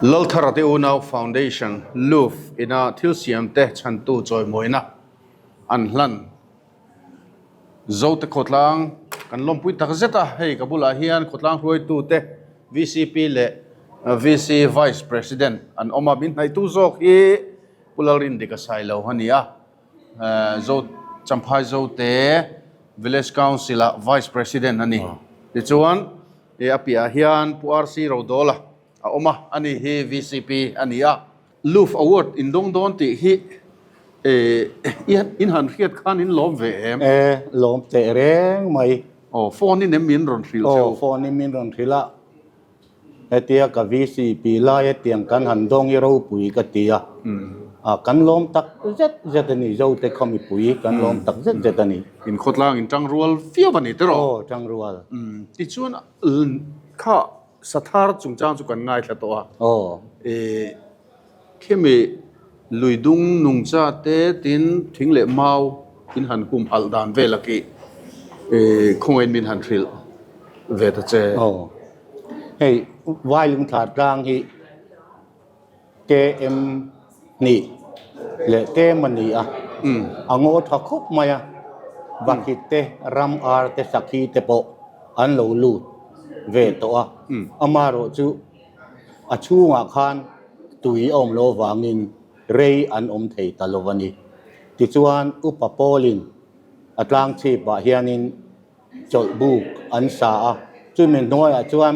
Lalthara te unau Foundation, LUF, ina thil siamte chhantu chawimawina an hlan. Zote khawtlang kan lawmpui tak zet a, hei ka bulah hian khawtlang hruaitute VCP leh VC Vice President an awm a, min hnaihtu zawk hi Pu Lalrindika Sailo a ni a, Zo Champhai Zote Village Council ah Vice President a ni. Tichuan a piahah hian Pu RC Rodawla a awm a, ani hi VCP a ni a. Love Award in dawng dawn tih hi in han hriat khan in lawm ve em? E, lawm teh reng mai. Aw, phone in em min rawn hrilh cheu? Aw, phone in min rawn hrilh a. Hetia ka VCP lai hetiang kan han dawng i ropui ka ti a. A, kan lawm tak zet zet a ni, Zote khaw mipui kan lawm tak zet zet a ni. In khawtlang in tangrual viau a ni tiraw? Aw, tangrual. Tichuan kha Sathar chungchang chu kan ngaithla tawh a. Aw. E, khemi luidung nungcha te tin thing leh mau in han humhalh dan vel a kih e, khawngain min han hrilh ve ta che. Aw. Hei, Vailungthar tlang hi KM hnih leh tlem a ni a, a ngaw tha khawp mai a, Vahrit te, ram ar te, sakhi te pawh an lo lut ve tawh a, amaherawh chu a chhungah khan tui a awm loh avangin rei an awm thei ta lo a ni. Tichuan Upa Pawlin a tlang chhipah hianin chawlh buk an sa a, chumi hnuaiah chuan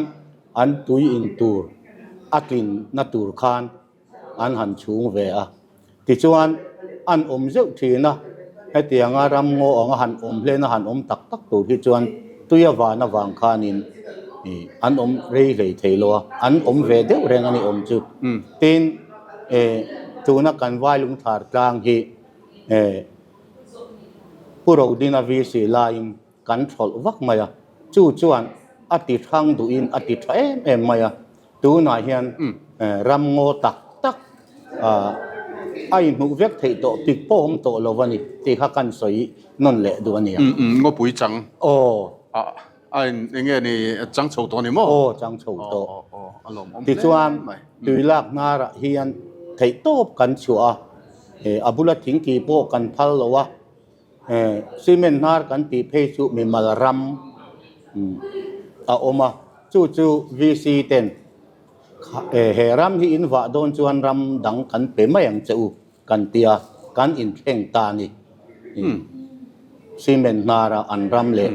an tui in tur a tlin na tur khan an han chhung ve a. Tichuan an awm zeuh thin a, hetianga ram ngaw anga han awm hlen a han awm tak tak tur hi chuan tui a van avang khanin an awm rei hlei thei lo a, an awm ve deuh reng a ni awm chu. Tin, tuna kan Vailungthar tlang hi Pu Rodina VC laiin kan thlawlh vak mai a, chu chuan a ti hrang duhin a ti tha em em mai a, tunah hian ram ngaw tak tak a inhmuh vek theih tawh pik pawh awm tawh lo a ni tih kha kan sawi nawn leh duh a nia. Ngawpui chang. Aw. A in eng nge ni chang chho tawh a ni maw? Aw, chang chho tawh. Aw, aw, a lawmawm hle Tichuan, tui lak hnarah hian theihtawp kan chhuah a, a bula thingki pawh kan phal lo a, cement hnar kan tih phei chu mimal ram a awm a, chu chu VC ten he ram hi in vah dawn chuan ram dang kan pe mai ang che u. Kan tia kan inthleng ta a ni. Cement hnara an ram leh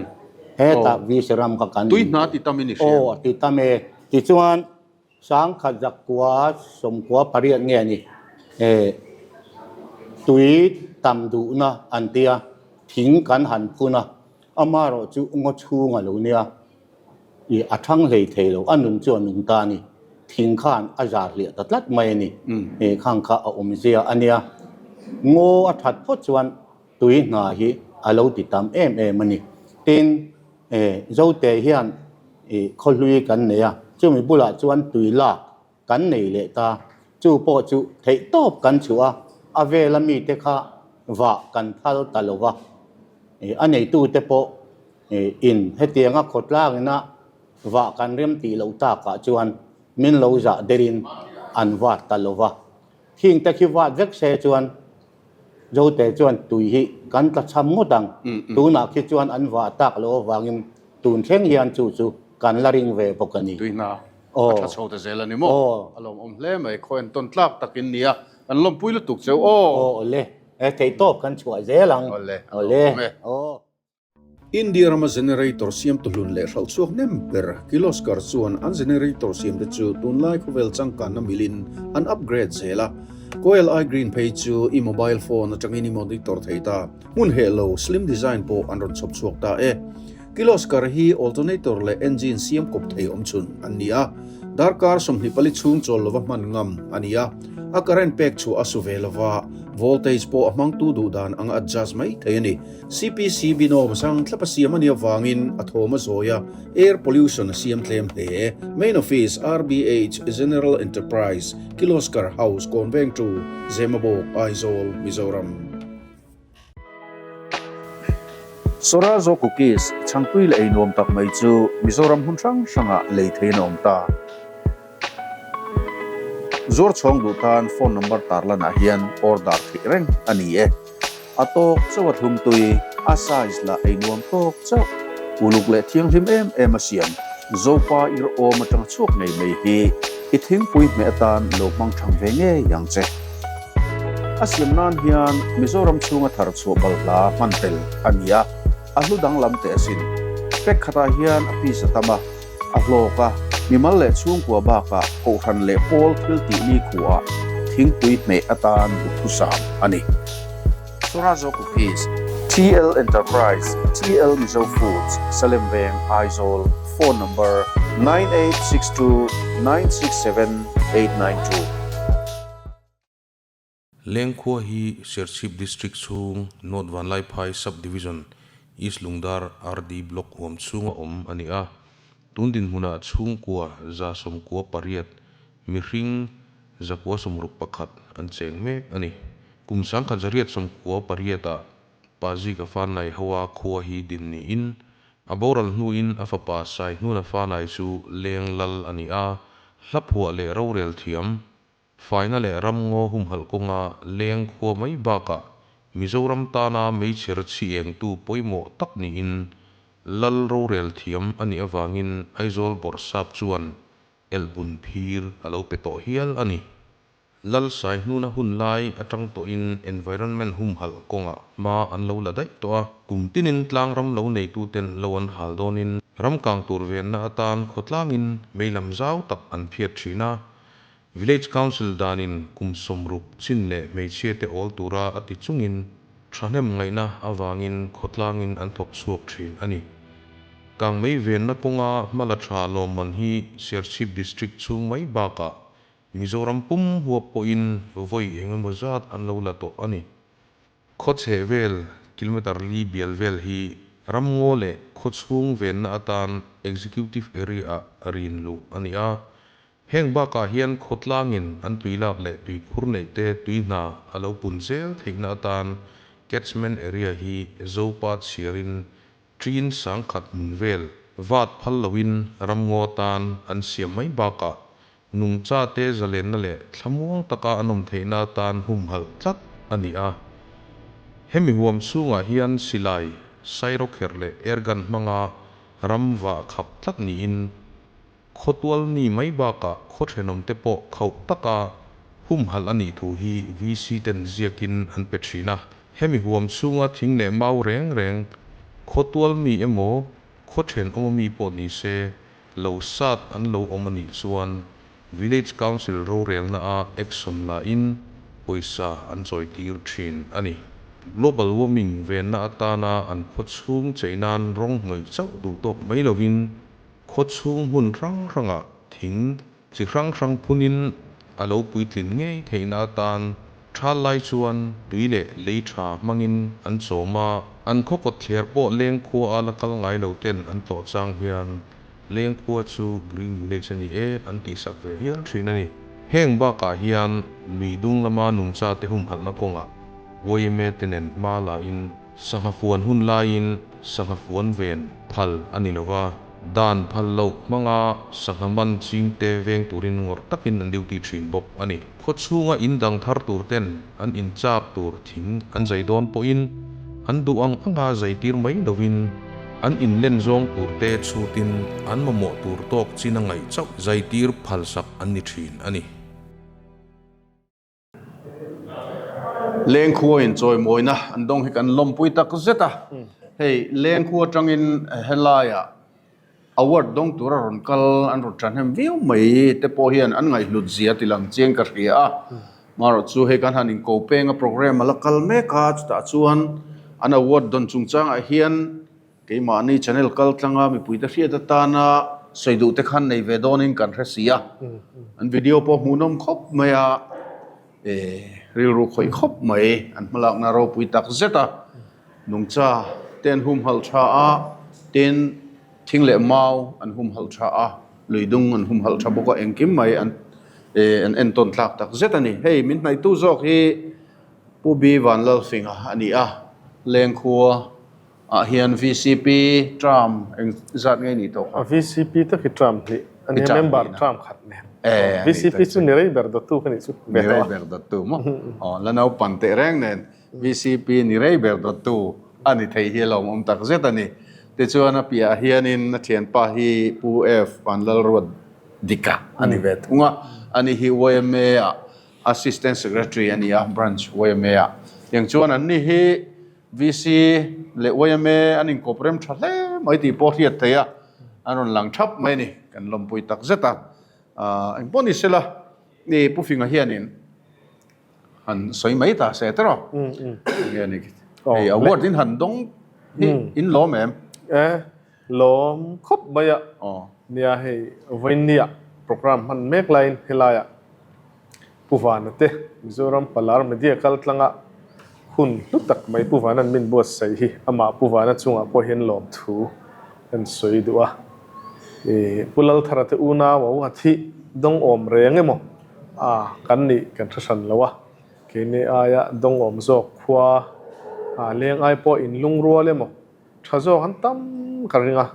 hetah VC ram kha kan Tui hna ti tam in i hria. Aw, ti tam e. Tichuan, sangkhat zakua sawmkua pariat nge a ni. Tui tam duhna an tia thing kan han phun a, amaherawh chu ngaw chhung a lo nia. I a thang hlei thei lo, a nun chu a nung ta a ni. thing khan a zar hliah ta tlat mai a ni. Khang kha a awmzia a nia. Ngaw a that phawt chuan tui hna hi a lo ti tam em em a ni. Tin, Zote hian khawhlui kan nei a, chumi bulah chuan tui lak kan nei leh ta. Chu pawh chu theihtawp kan chhuah a, a vela mite kha vah kan phal ta lo va. A neitute pawh in hetianga khawtlangina vah kan rem tih loh takah chuan min lo zah derin an vat ta lo va. Khingte khi vat vek se chuan Zote chuan tui hi kan tla cham ngawt ang. Tunah khi chuan an vah tak loh avangin tun thleng hian chu chu kan la ring ve bawk a ni. Tui hna a tha chho ta zel a ni maw? A lawmawm hle mai, khaw entawn tlak takin nia, kan lawmpui lutuk cheu aw. Aw awle, theihtawp kan chhuah zel ang. Awle, a lawmawm e. India rama generator siamtu hlun leh hralh chhuak hnem ber Kirloskar chuan an generator siamte chu tunlai khawvel changkanna milin an upgrade zel a. Coil eye green phei chu i mobile phone atangin i monitor thei ta. Hmun heh lo slim design pawh an rawn chhawp chhuak ta e. Kirloskar hi alternator leh engine siam kawp thei awmchhun an ni a. Darkar 24 chhung chawl lova hman ngam a ni a. A current pek chhuah a su ve lova, voltage pawh a hmangtu duh dan anga adjust mai thei a ni. CPC binawm sang thlap a siam a nih avangin a thawm a zawi a, air pollution a siam tlem hle. Main Office, RBH, General Enterprise, Kirloskar House, Kawnveng Tu, Zemabawk, Aizawl, Mizoram. Sorazo Cookies, chhangtui leh ei nuam tak mai chu Mizoram hmun hrang hrangah lei theiin a awm ta. Zuar chhawng duh tan phone number tarlanah hian order theih reng a ni e. A tawk chauh a thlum tui, a size lah ei nuam tawk chauh. Uluk leh thianghlim em em a siam. Zopa ir awm atanga chhuak ngei mai hi i thingpui hmeh atan lo hmang thang ve ngei ang che. A siam nan hian Mizoram chhunga thar chhuah balhla hman tel a ni a, a hlu danglam teh asin. Pack khatah hian a piece a tam a, A hlawk a, mimal leh chhungkua bakah Kohhran leh pawl thil tih ni khuaah thingpui hmeh atan duhthusam a ni. Sorazo Cookies, TL Enterprise, TL Mizo Foods, Salem Veng, Aizawl, Phone Number, 9862 967 892. Lengkhua hi Serchhip District chhung North Vanlaiphai Sub-Division, East Lungdar RD Block huam chhunga awm a ni a. Tun dinhmunah chhungkua 98, mihring 161 an cheng mek a ni. Kum 1998 ah Pazika Fanai hoa khua hi din niin a boral hnuin a fapa Saihnuna Fanai chu leng lal a ni a, hla phuah leh rorel thiam Faina leh ramngaw humhalh kawnga leng khua mai bakah Mizoram tana meichher chhi engtu pawimawh tak niin Lal rorel thiam a nih avangin Aizawl Bawrhsap chuan elhbun phir a lo pe tawh hial a ni. Lal Saihnuna hun lai atang tawhin environment humhalh kawngah hma an lo la daih tawh a, kum tinin tlangram lo neituten lo an hal dawnin ram kang tur venna atan khawtlangin meilam zau tak an phiat thin a, Village Council danin kum 60 chin leh hmeichhia te awl tura a ti chungin thahnem ngaihna avangin khawtlangin an thawk chhuak thin a ni. Kangmei venna kawnga hmala tha lawmman hi Serchhip District chhung mai bakah Mizoram pum huap pawhin vawi engemaw zat an lo la tawh a ni. Khaw chheh vel kilometre li bial vel hi ramngaw leh khaw chhung venna atan Executive Area-ah rin luh a ni a. Heng bakah hian khawtlangin an tuilak leh tuikhur neihte tui hna a lo pun zel theihna atan catchment area hi Zopa chhiarin ṭin 10,000 hmun vel vat phal loin ramngaw atan an siam mai bakah nungchate zalenna leh thlamuang taka an awm theihna atan humhalh tlat a ni a. Hemi huam chhungah hian silai, sairawkherh leh airgun hmanga ram vah khap tlat niin Khawtual mi mai bakah khaw thenawmte pawh khauh taka humhalh a nih thu hi VC ten ziakin an pe thin a. Hemi huam chhunga thing leh mau reng reng khawtual mi emaw khaw thenawma mi pawh ni se lo sat an lo awm a nih chuan Village Council rorelna a action la in pawisa an chawi tir thin a ni. Global warming venna atana an khaw chhung chei nan rawng hnawih chauh duh tawk mai lovin Khaw chhung hmun hrang hrangah thing, Chi hrang hrang phunin a lo puitlin ngei theihna atan thal lai chuan tui leh lei tha hmangin an chawm a, an khaw kawtthler pawh leng khua a la kal ngai lo ten an tlawh chang hian leng khua chu Green Village a ni e an tihsak ve hial thin a ni. Heng bakah hian lui dung lama nungchate humhalhna kawngah yma te nen hma la in Sangha fuan hun laiin sangha fuan ven phal a ni lova, dan phal loh hmanga sangha man chingte veng turin ngawrh takin an duty thin bawk a ni. Khaw chhunga in dang thar tur ten an inchak tur thing an zai dawn pawhin an duh ang anga zai tir mai lovin an inlen zawng turte chhutin an mamawh tur tawk chin a ngaih chauh zai tir phalsak an ni thin a ni. Lengkhua in chawimawina an dawng hi kan lawmpui tak zet a, hei Lengkhua atangin helaiah award dawng tura rawn kal an rawn thahnem viau mai te pawh hian an ngaihhlut zia ti lang chiang ka hria a, marawh chu hei kan han inko peng a program a la kal mek a, chutah chuan an award dawn chungchangah hian Keimahni channel kal tlanga mipuite hriat atana sawi duh te khan nei ve dawnin kan hre si a, an video pawh hmuhnawm khawp mai a, rilru khawih khawp mai, an hmalakna ropui tak zet a, nungcha te an humhalh tha a, tin thing leh mau an humhalh tha a, lui dung an humhalh tha bawk a, engkim mai an an entawn tlak tak zet a ni. Hei min hnaihtu zawk hi Pu B Vanlalfinga a ni a, Lengkhua Ah hian VCP term eng zat nge nih tawh kha? VCP tak hi term hnih a nia, member term khat nen. VCP chu ni rei ber dawttu ka nih chu ve tawh a. Ni rei ber dawttu maw? Aw la naupan teh reng nen VCP ni rei ber dawttu a ni thei hi a lawmawm tak zet a ni. Tichuan a piahah hianin a thianpa hi Pu F Vanlalruat Dika a ni ve thung a, ani hi yma ah Assistant Secretary a ni a, Branch yma ah. Tiang chuan anni hi VC leh yma an inkawp rem tha hle mai tih pawh hriat theih a, an rawn lang thap mai a ni, kan lawmpui tak zet a. Eng pawh ni sela, ni Pu Finga hianin han sawi mai ta se tawh nge ni, hei award in han dawng hi in lawm em? E, lawm khawp mai a, nia hei vawinia program hman mek laiin helaiah Pu Vana te Mizoram Palar Media kal tlanga hun hlu tak mai Pu Vana'n min buatsaih hi amah Pu Vana chungah pawh hian lawmthu kan sawi duh a. Ih Pu Lalthara te unau a uat hi dawng awm reng emaw a kan nih kan hre hran lo a, keini aia dawng awm zawk khua a leng ai pawh in lungrual emaw tha zawk an tam ka ring a,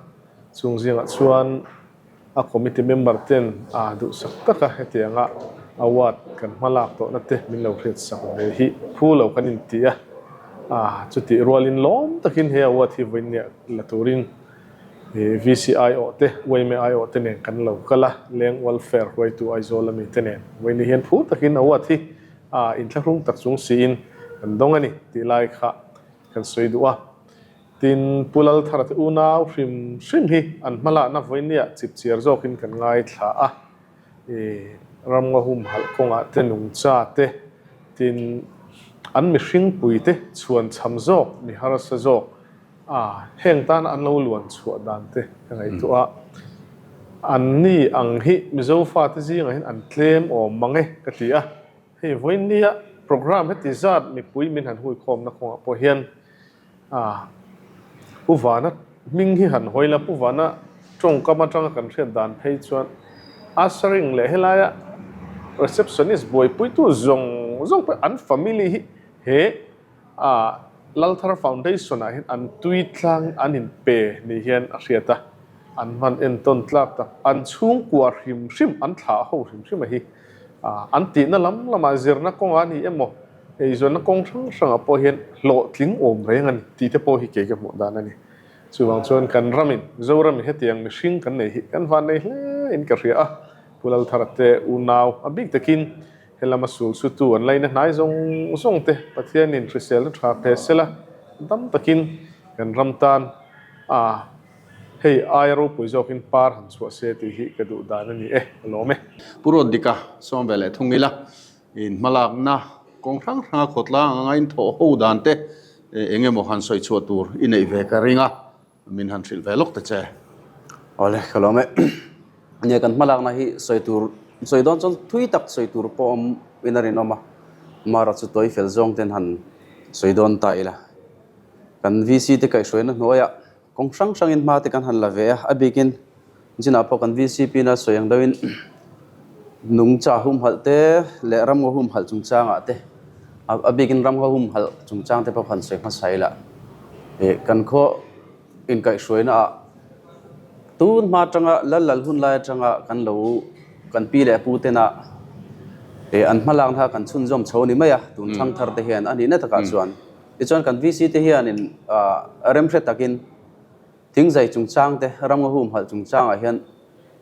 chung zingah chuan A committee member ten a duhsak taka hetianga award kan hma lak tawhna te min lo hriatsak ve hi phu lo kan inti a, a chutih rualin lawm takin he award hi vawinia la turin VC aiawh te, yma aiawh te nen kan lo kal a, Leng Welfare hruaitu Aizawl ami te nen vawinia hian phu takin award hi a inthlahrung tak chung siin kan dawng a ni tih lai kha kan sawi duh a. Tin, Pu Lalthara te unau hrim hrim hi an hmalakna vawinia chipchiar zawkin kan ngaithla a, i ramnga humhalh kawngah te nungcha te, tin, an mihringpui te chhuan cham zawk, mi harsa zawk a, heng tana an lo luan chhuah dan te ka ngaihtuah a. An ni ang hi Mizo fate zingah hian an tlem awm mang e ka ti a. Hei vawinia programme heti zat mipui min han huikhawmna kawngah pawh hian A, Pu Vana hming hi han hawi la, Pu Vana tawngkam atanga kan hriat dan phei chuan ushering leh helaia receptionist buaipuitu zawng zawng pawh an family hi he a Lalthar Foundation ah hian an tui tlang an in pe ni hian a hriat a, an hman entawn tlak tak, an chhungkua hrim hrim, an thlah ho hrim hrim a hi an tihna lam lamah zirna kawngah a ni emaw Eizawnna kawng hrang hrangah pawh hian hlawhtling awm reng a ni tih te pawh hi kei ka hmuh dan a ni. Chuvang chuan kan ramin, Zoramin hetiang mihring kan nei hi kan van nei hle in ka hria a, Pu Lalthara te unau a bik takin he lama sul sutu an laina hnai zawng zawng te Pathianin hriselna tha pe sela dam takin kan ram tan a hei aia ropui zawkin par han chhuah se tih hi ka duh dan a ni e, ka lawm e. Pu Ruatdika sawm ve leh thung ila. In hmalakna kawng hrang hranga khawtlang anga in thawh ho dan te eng emaw han sawi chhuah tur i neih ve ka ring a, min han hrilh ve lawk ta che. Awle, ka lawm e. Nia kan hmalakna hi sawi tur Sawi dawn chuan thui tak sawi tur pawh awm in a rinawm a, Mara chu tawi fel zawng ten han sawi dawn ta ila. Kan VC te kaihhruaina hnuaiah kawng hrang hrangin hma te kan han la ve a, a bikin chinah pawh kan VCP na sawi ang deuhin nungcha humhalh te leh ramngaw humhalh chungchangah te a bikin ramngaw humhalh chungchang te pawh han sawi hmasa ila ih kan khaw inkaihhruaina ah tun hma atanga lal lal hun lai atanga kan lo kan pi leh pu tena ih an hma lakna kha kan chhunzawm chho a ni mai a tun thangthar te hian a nihna takah chuan tichuan kan VC te hianin ah remhre takin Thingzai chungchang te, ramngaw humhalh chungchangah hian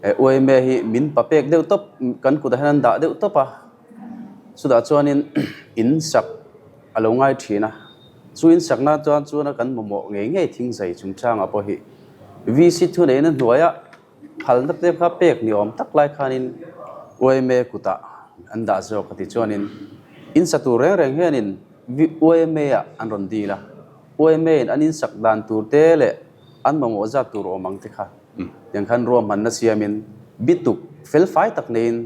yma hi min pa pek deuh tawp, kan kutah hian an dah deuh tawp a, chutah chuanin in sak a lo ngai thin a, chu in sakna chuan chuan kan mamawh ngei ngei thingzai chungchangah pawh hi VC thuneihna hnuaia phalna te kha pek ni awm tak lai khanin yma kutah an dah zawk a ti chuanin in sa tur reng reng hianin yma ah an rawn dil a. Uaimeiin an insak dan tur te leh an mamawh zat tur awm ang te kha tiang khan ruahmanna siamin bituk felfai tak neiin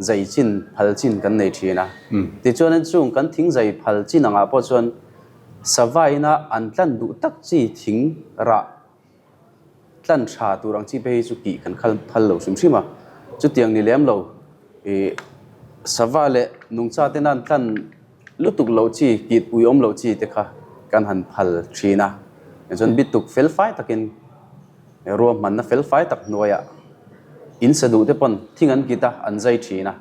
zai chin phal chin kan nei thin a. Tichuanin chung kan thing zai phal chin angah pawh chuan sava ina an tlan duh tak chi thing rah tlan tha tur ang chi phei hi chu kih kan khal phal lo hrim hrim a. Chutiang ni lem lo ih sava leh nungcha tena an tlan Lutuk loh chi, kit ui awm loh chi te kha kan han phal thin a, tichuan bituk fel fai takin ruahmanna fel fai tak hnuaiah in sa duh te pawn thing an kit a, an zai thin a.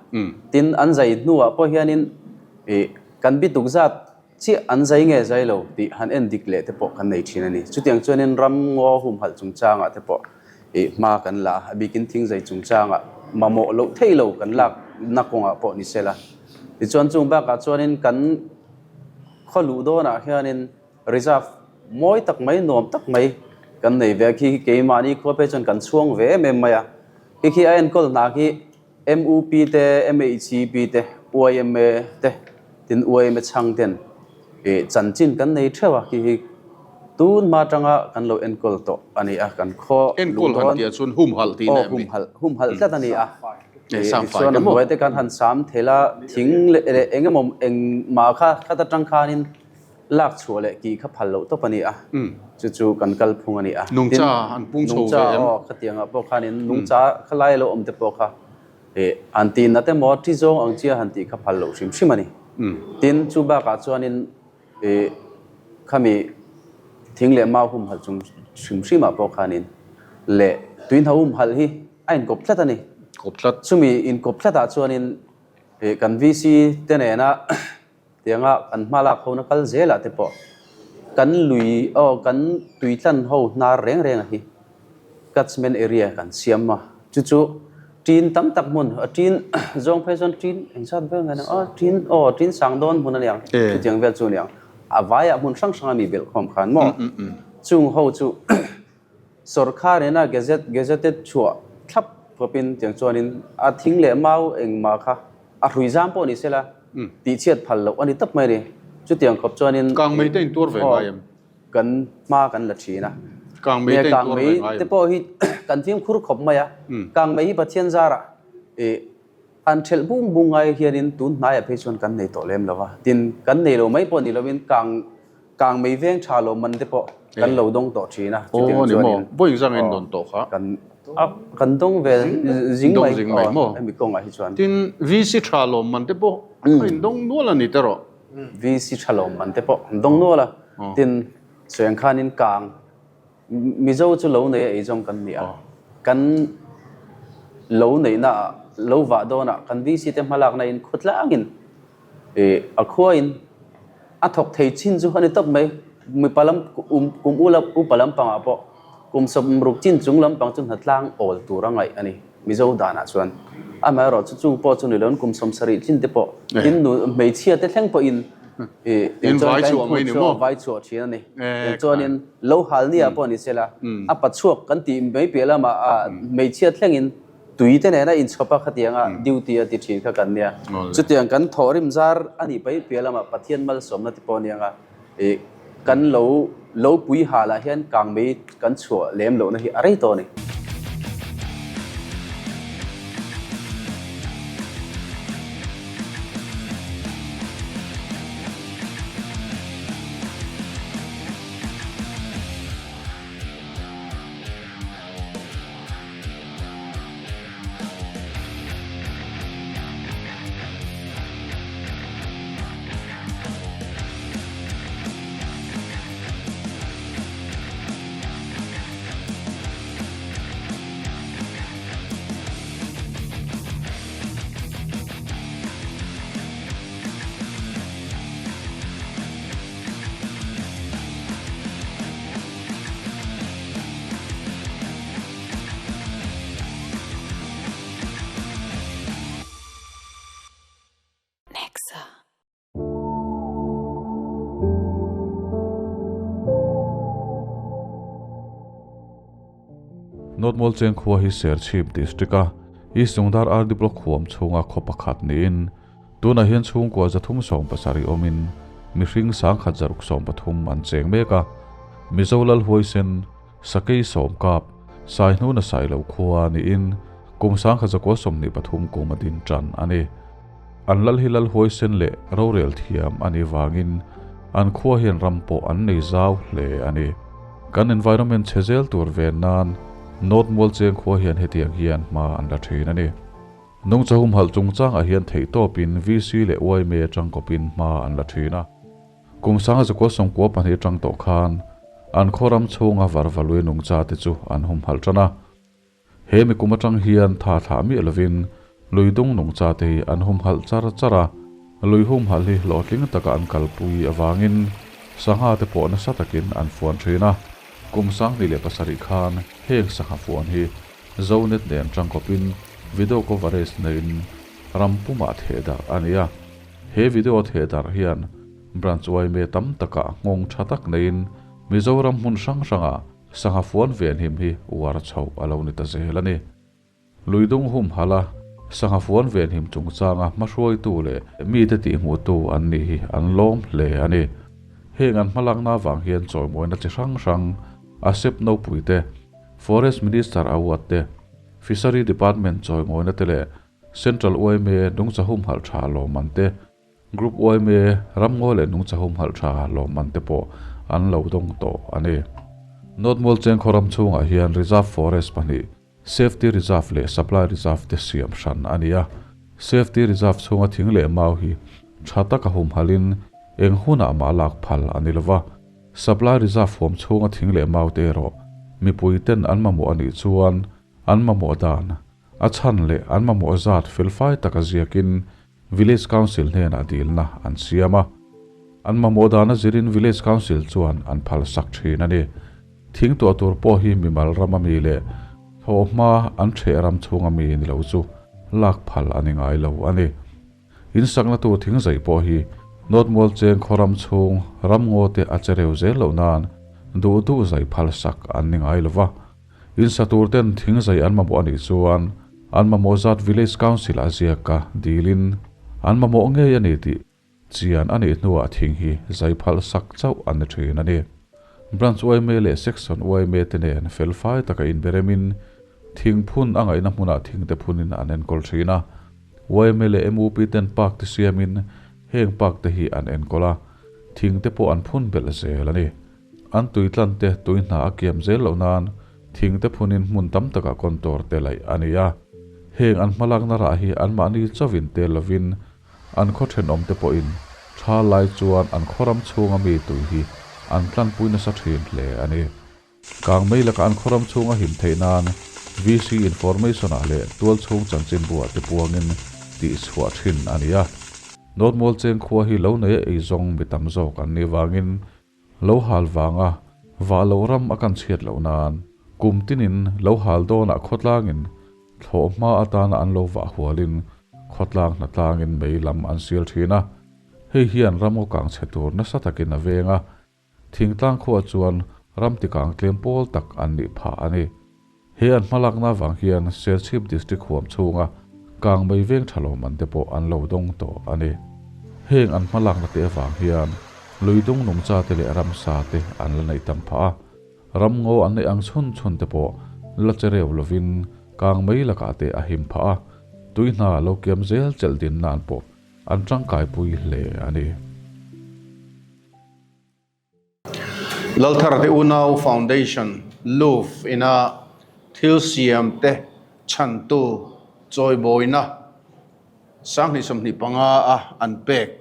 Tin, an zai hnuah pawh hianin ih kan bituk zat chiah an zai nge zai lo tih han en dik leh te pawh kan nei thin a ni. Chutiang chuanin ram ngaw humhalh chungchangah te pawh ih hma kan la a, a bikin thingzai chungchangah mamawh loh theih lo kan lakna kawngah pawh ni sela. Tichuan chung bakah chuanin kan khaw luh dawnah hianin reserve mawi tak mai nuam tak mai kan nei ve a, khi khi keimahni khua phei chuan kan chhuang ve em em mai a, khi khi a enkawl hna khi MUP te, MHCP te, YMA te tin YMA chhang ten ih chanchin kan nei theuh a, khi khi tun hma atanga kan lo enkawl tawh a ni a, kan khaw luh Enkawl han dawn tih ah chuan humhalh tihna aw em ni? humhalh humhalh tlat a ni a. Samfai Tichuan te a maw? hnuai te khan han sam thel a, thing leh leh eng emaw engmah kha khat atang khanin lak chhuah leh kih kha phal loh tawp a ni a, chu chu kan kal phung a ni a. Tin, Nungcha an pung chho nungcha ve em? aw khatiangah pawh khanin nungcha khalai lo awm te pawh kha ih han tih na te maw thi zawng ang chia han tih kha phal loh hrim hrim a ni. Tin, chu bakah chuanin Ih, khami thing leh mau humhalh chung hrim hrimah pawh khanin leh tuihna humhalh hi a inkawp tlat a ni. Kawp tlat. Chumi inkawp tlatah chuanin ih kan VC te nena tianga kan hma lak hona kal zelah te pawh kan lui aw kan tuitlan ho hnar reng reng a hi. Catchment area kan siam a, chu chu tin tam tak hmun, a tin zawng phei chuan tin engzat vel nge nia, aw tin aw tin sang dawn hmun a niang, chutiang vel chu a niang, a vaiah hmun hrang hrang a mi belh khawm khan maw, chung ho chu sawrkar ina gazette gazetted chhuah thlap khawpin tiang chuanin a thing leh mau engmah kha a hrui zam pawh ni sela tihchhiat phal loh a ni tawp mai a ni, chutiang khawp chuanin Kangmei te intuar ve ngai em? Kan hma kan la thin a. Kangmei te intuar ve ngai te pawh hi kan fimkhur khawp mai a. Kangmei hi Pathian zarah ih han thelh bung bung ngai hianin tun hnaiah phei chuan kan nei tawh lem lo va. Tin, kan nei lo mai pawh ni lovin kang kangmei veng tha lo man te pawh kan lo dawng tawh thin a. Chutiang chuanin Vawiin zang in dawn tawh kha. Kan kan dawng ve zing mai aw hemi kawngah hi chuan. Tin, VC tha lawm man te pawh a indawng nual a ni te rawh. VC tha lawm man te pawh an dawng nual a, tin sawiang khanin kang Mizo chu lo nei a eizawng kan ni a, kan lo neihna ah lo vah dawn ah kan VC te hmalakna in khawtlangin ih a khuain a thawk thei chin chu a ni tawp mai, mipa lam kum upa lampangah pawh kum sawmruk chin chung lampang chu hnatlang awl tur a ngaih a ni. Mizo danah chuan amaherawh chu chung pawh chu ni loin kum 70 tlin te pawh tin nu hmeichhia te thleng pawhin ih In vai chhuah mai ni maw? Vai chhuah thin a ni. Eng chuanin lo hal nia pawh ni sela a pa chhuak kan tih mai piah lamah a hmeichhia thlengin tui te nena inchhawp a khatianga duty a ti thin kha kan nia. Chutiang kan thawhrim zar a nih pai piah lamah Pathian malsawmna te pawh a nia nga Ih, kan lo lo pui halah hian kangmei kan chhuah lem lohna hi a rei tawh a ni. North Mualcheng khua hi Serchhip District-a East Lungdar RD Block huam chhunga khaw pakhat niin tunah hian chhungkua 370 awmin mihring 1613 an cheng mek a. Mizo Lal Huaisen, Sakei Sawmkap, Saihnuna Sailo khua niin kum 1923 kum a din tan a ni. An lal hi Lal Huaisen leh rorel thiam a nih vangin an khua hian ram pawh an nei zau hle a ni. Kan environment chhe zel tur ven nan North Mualcheng khua hian hetiang hian hma an la thin a ni. Nungcha humhalh chungchangah hian theihtawpin VC leh yma atang kawpin hma an la thin a. Kum 1992 atang tawh khan an khaw ram chhunga varvalui nungcha te chu an humhalh tan a. He mi kum atang hian tha thlah miah lovin lui dung nungcha te hi an humhalh char char a, lui humhalh hi hlawhtling taka an kalpui avangin sangha te pawh nasa takin an fuan thin a. Kum 2007 khan heng sangha fuan hi Zonet nen tangkawpin video coverage neiin ram pumah thehdarh a ni a. He video thehdarh hian Branch yma tam takah nghawng tha tak neiin Mizoram hmun hrang hrangah Sangha fuan venhim hi uar chhoh a lo ni ta zel a ni. Luidung humhalh a, sangha fuan venhim chungchanga hmahruaitu leh mite tihhmuhtu an nih hi an lawm hle a ni. Heng an hmalakna avang hian chawimawina chi hrang hrang, ASEP nopui te, Forest Minister Award te, Fishery Department chawimawina te leh Central yma nungcha humhalh tha lawmman te, Group yma ramngaw leh nungcha humhalh tha lawmman te pawh an lo dawng tawh a ni. North Mualcheng khaw ram chhungah hian Reserve Forest pahnih, Safety Reserve leh Supply Reserve te siam hran a ni a. Safety Reserve chhunga thing leh mau hi tha taka humhalhin eng hunah mah lak phal a ni lova. Supply Reserve huam chhunga thing leh mau te erawh mipui ten an mamawh a nih chuan an mamawh dan a chhan leh an mamawh zat felfai taka ziakin Village Council hnenah dilna an siam a, an mamawh dana zirin Village Council chuan an phal sak thin a ni. Thing tuah tur pawh hi mimal rama mi leh thawhhma an ṭheh ram chhunga mi ni lo chu lak phal a ni ngai lo a ni. In sakna tur thing zai pawh hi North Mualcheng khaw ram chhung ram ngaw te a che reu zel loh nan duh duh zai phal sak an ni ngai lo va. In sa tur ten thing zai an mamawh a nih chuan an mamawh zat Village Council a ziak a dilin an mamawh ngei a ni tih chian a nih hnuah thing hi zai phalh sak chauh an ni thin a ni. Branch yma leh Section yma te nen felfai taka inberemin thing phun a ngaihna hmunah thing te phunin an enkawl thin a. Yma leh MUP ten park te siamin heng park te hi an enkawl a, thing te pawh an phun belh zel a ni. An tui tlan te tui hna a kiam zel loh nan thing te phunin hmun tam takah contour te laih a ni a. Heng an hmalakna rah hi anmahni chauhin tel lovin an khaw thenawm te pawhin tha lai chuan an khaw ram chhunga mi tui hi an tlanpui nasa thin hle a ni. Kang mai lakah an khaw ram chhunga him theih nan VC information ah leh tual chhung chanchinbu ah te puangin tihchhuah thin a ni a. North Mualcheng khua hi lo nei a eizawng mi tam zawk an nih vangin Lo hal vanga vah loh ram a kan chhiat loh nan kum tinin lo hal dawnah khawtlangin thlawh hma atana an lo vah hualin khawtlang hnatlangin mei lam an sial thin a. Hei hian ram aw kang chhe tur nasa takin a veng a, thingtlang khuah chuan ram tikang tlem pawl tak an nih phah a ni. He an hmalakna avang hian Serchhip District huam chhunga kang mei veng tha lo man te pawh an lo dawng tawh a ni. Heng an hmalakna te avang hian lui dung nungcha te leh ramsa te an la neih tam phah a, ram ngaw an neih ang chhun chhun te pawh la che reu lovin kang mei lakah te a him phah a, tui hna lo kiam zel chelh din nan pawh an tangkaipui hle a ni. Lalthar te unau foundation Luv ina thil siam te chhantu chawibawina 2025 a an pek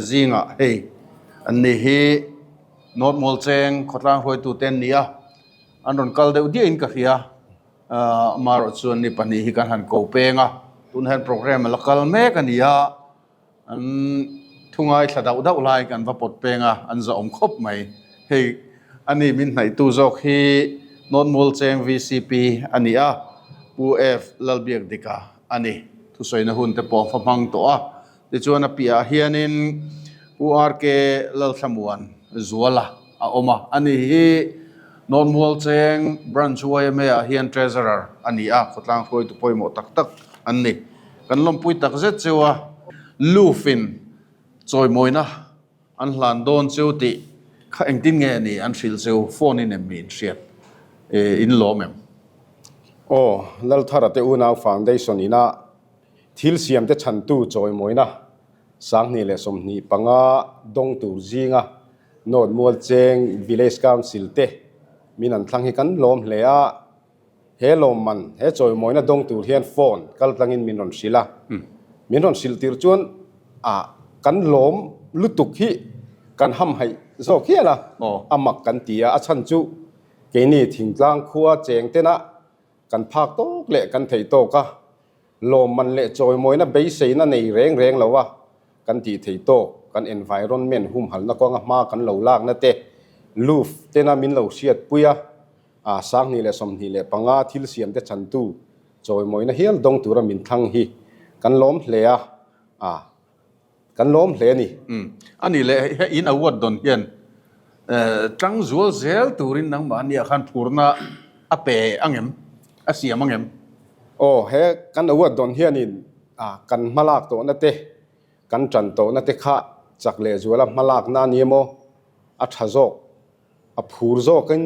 zingah hei an ni hi North Mualcheng khawtlang hruaitu te an ni a, an rawn kal deuh diahin ka hria. Amaherawh chuan ni pahnih hi kan han ko peng a, tun hian programme a la kal mek a ni a. An thu ngaithla dauh dauh lai kan va pawt peng a, an zahawm khawp mai. Hei a ni min hnaihtu zawk hi North Mualcheng VCP a ni a, Pu F Lalbiakdika a ni. Thusawiina hun te pawh a fa hmang tawh a. Tichuan a piahah hianin Pu RK Lalthlamuan Zuala a awm a, a ni hi. North Mualcheng Branch yma ah hian Treasurer a ni a, khawtlang hruaitu pawimawh tak tak an ni. Kan lawmpui tak zet cheu a, Lufin chawimawina an hlan dawn cheu tih kha engtin nge ni an hrilh cheu, phone in em mi in hriat in lawm em? Aw, Lalthara te unau Foundation ina thil siamte chhantu chawimawina 2025 dawng tur zinga North Mualcheng Village Council te min an thlang hi kan lawm hle a, he lawmman, he chawimawina dawng tur hian phone kal tlangin min rawn hrilh a, min rawn hrilh tir chuan ah kan lawm lutuk hi kan hamhaih zawk hial a, a mak kan ti a, a chhan chu keini thingtlang khua cheng tena kan phak tawk leh kan theih tawk a. Lawmman leh chawimawina beiseina nei reng reng lo a, kan tih thei tawk, kan environment humhalna kawnga hma kan lo lakna te, luf tena min lo hriatpui a, a 2025 thil siamte chhantu chawimawina hial dawng tura min thlang hi kan lawm hle a, a kan lawm hle a ni. Umm, a nih leh he in award dawn hian tang zual zel turin nangmahniah khan phurna a pe angem, a siam angem? Aw, he kan award dawn hianin kan hmalak tawhna te, kan tan tawhna te kha chak leh zuala hmalakna a ni emaw, a tha zawk, a phur zawkin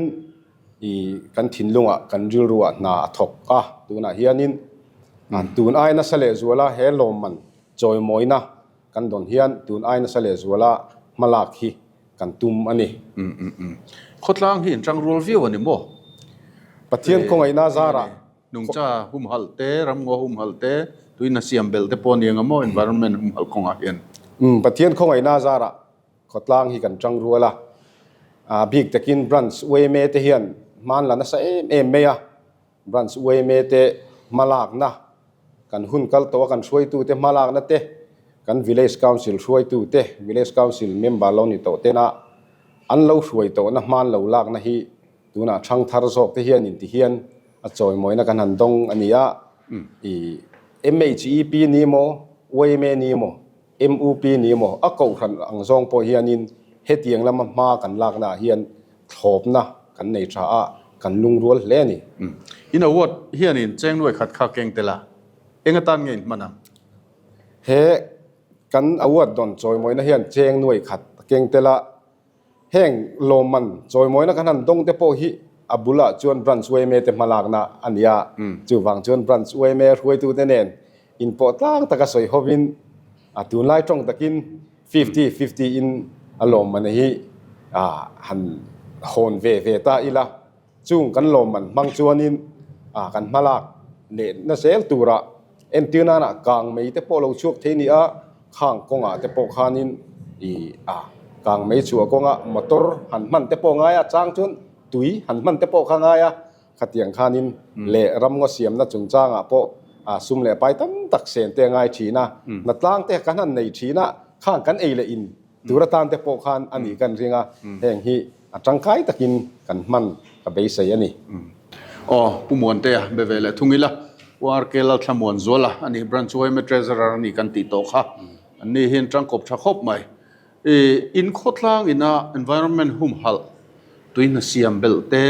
i kan thinlungah, kan rilruah hna a thawk a, tunah hianin tun ai nasa leh zuala he lawmman chawimawina kan dawn hian tun ai nasa leh zuala hmalak hi kan tum a ni. Khawtlang hi inṭang rual viau a ni maw? Pathian khawngaihna zarah. Nungcha humhalh te, ramngaw humhalh te, tuina siam belh te pawh a ni ang a maw environment humhalh kawngah hian? Pathian khawngaihna zarah Khawtlang hi kan tang rual a, a bik takin Branch yma te hian hman la nasa em em mai a, Branch yma te hmalakna, kan hun kal tawh a kan hruaitu te hmalakna te, kan Village Council hruaitu te, Village Council member lo ni tawh tena an lo hruai tawhna hman lo lakna hi tunah thang thar zawk te hian inti hian a chawimawina kan han dawng a ni a, i MHEP ni maw, yma ni maw, MUP ni emaw a kohhran ang zawng pawh hianin hetiang lama hma kan laknaah hian thlawpna kan nei tha a, kan lungrual hle a ni. In award hianin cheng nuai khat kha keng tel a, eng atan nge in hman ang? He kan award dawn chawimawina hian cheng nuai khat a keng tel a, Heng lawmman chawimawina kan han dawng te pawh hi a bulah chuan Branch yma te hmalakna a ni a, chuvang chuan Branch yma hruaitute nen inpawh tlang taka sawi hovin a tunlai tawng takin fifty fifty in a lawmman hi han hawn ve ve ta ila, chung kan lawmman hmang chuanin kan hmalak leh na zel turah Entir nana kang mei te pawh lo chhuak thei a ni a, khang kawngah te pawh khanin ih a kang mei chhuah kawnga motor han hman te pawh a ngai a, chang chuan tui han hman te pawh kha a ngai a, khatiang khanin leh ramngaw siamna chungchangah pawh a sum leh pai tam tak sen te a ngai thin a, hnatlang te kan han nei thin a, khang kan ei leh in tur atan te pawh khan a nih kan ring a, heng hi a tangkai takin kan hman ka beisei a ni. Aw, Pu Muantea be ve leh thung ila, Pu RK Lalthlamuan Zuala a ni, Branch yma Treasurer a ni kan tih tawh kha. An ni hian tangkawp tha khawp mai. I inkhawtlang ina environment humhalh, tuihna siam belh te,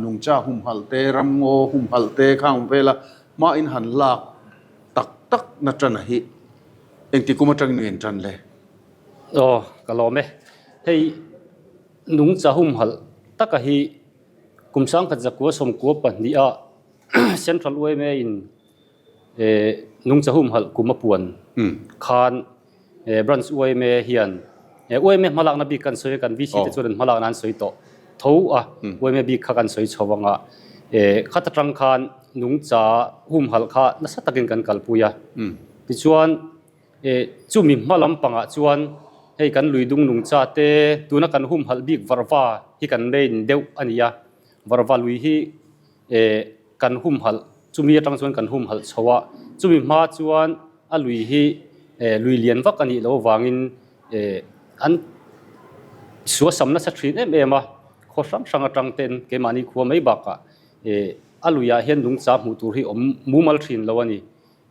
nungcha humhalh te, ramngaw humhalh te khang vela hma in han lak tak tak na tan a hi engti kum atangin nge in tan le? Aw, ka lawm e. Hei nungcha humhalh taka hi kum 1992 ah Central yma in nungcha humhalh kum a puan khan Branch yma hian yma hmalakna bik kan sawi a, kan VC te chuan an hmalakna an sawi tawh tho a, yma bik kha kan sawi chho anga khat atang khan nungcha humhalh kha nasa takin kan kalpui a. Tichuan Chumi hma lampangah chuan hei kan lui dung nungcha te tuna kan humhalh bik varva hi kan main deuh a ni a, varva lui hi kan humhalh chumi atang chuan kan humhalh chho a, chumi hma chuan a lui hi lui lian vak a nih loh avangin an suasam nasa thin em em a, khaw hrang hrang atang ten keimahni khua mai bakah a luiah hian nungcha hmuh tur hi awm mumal thin lo a ni.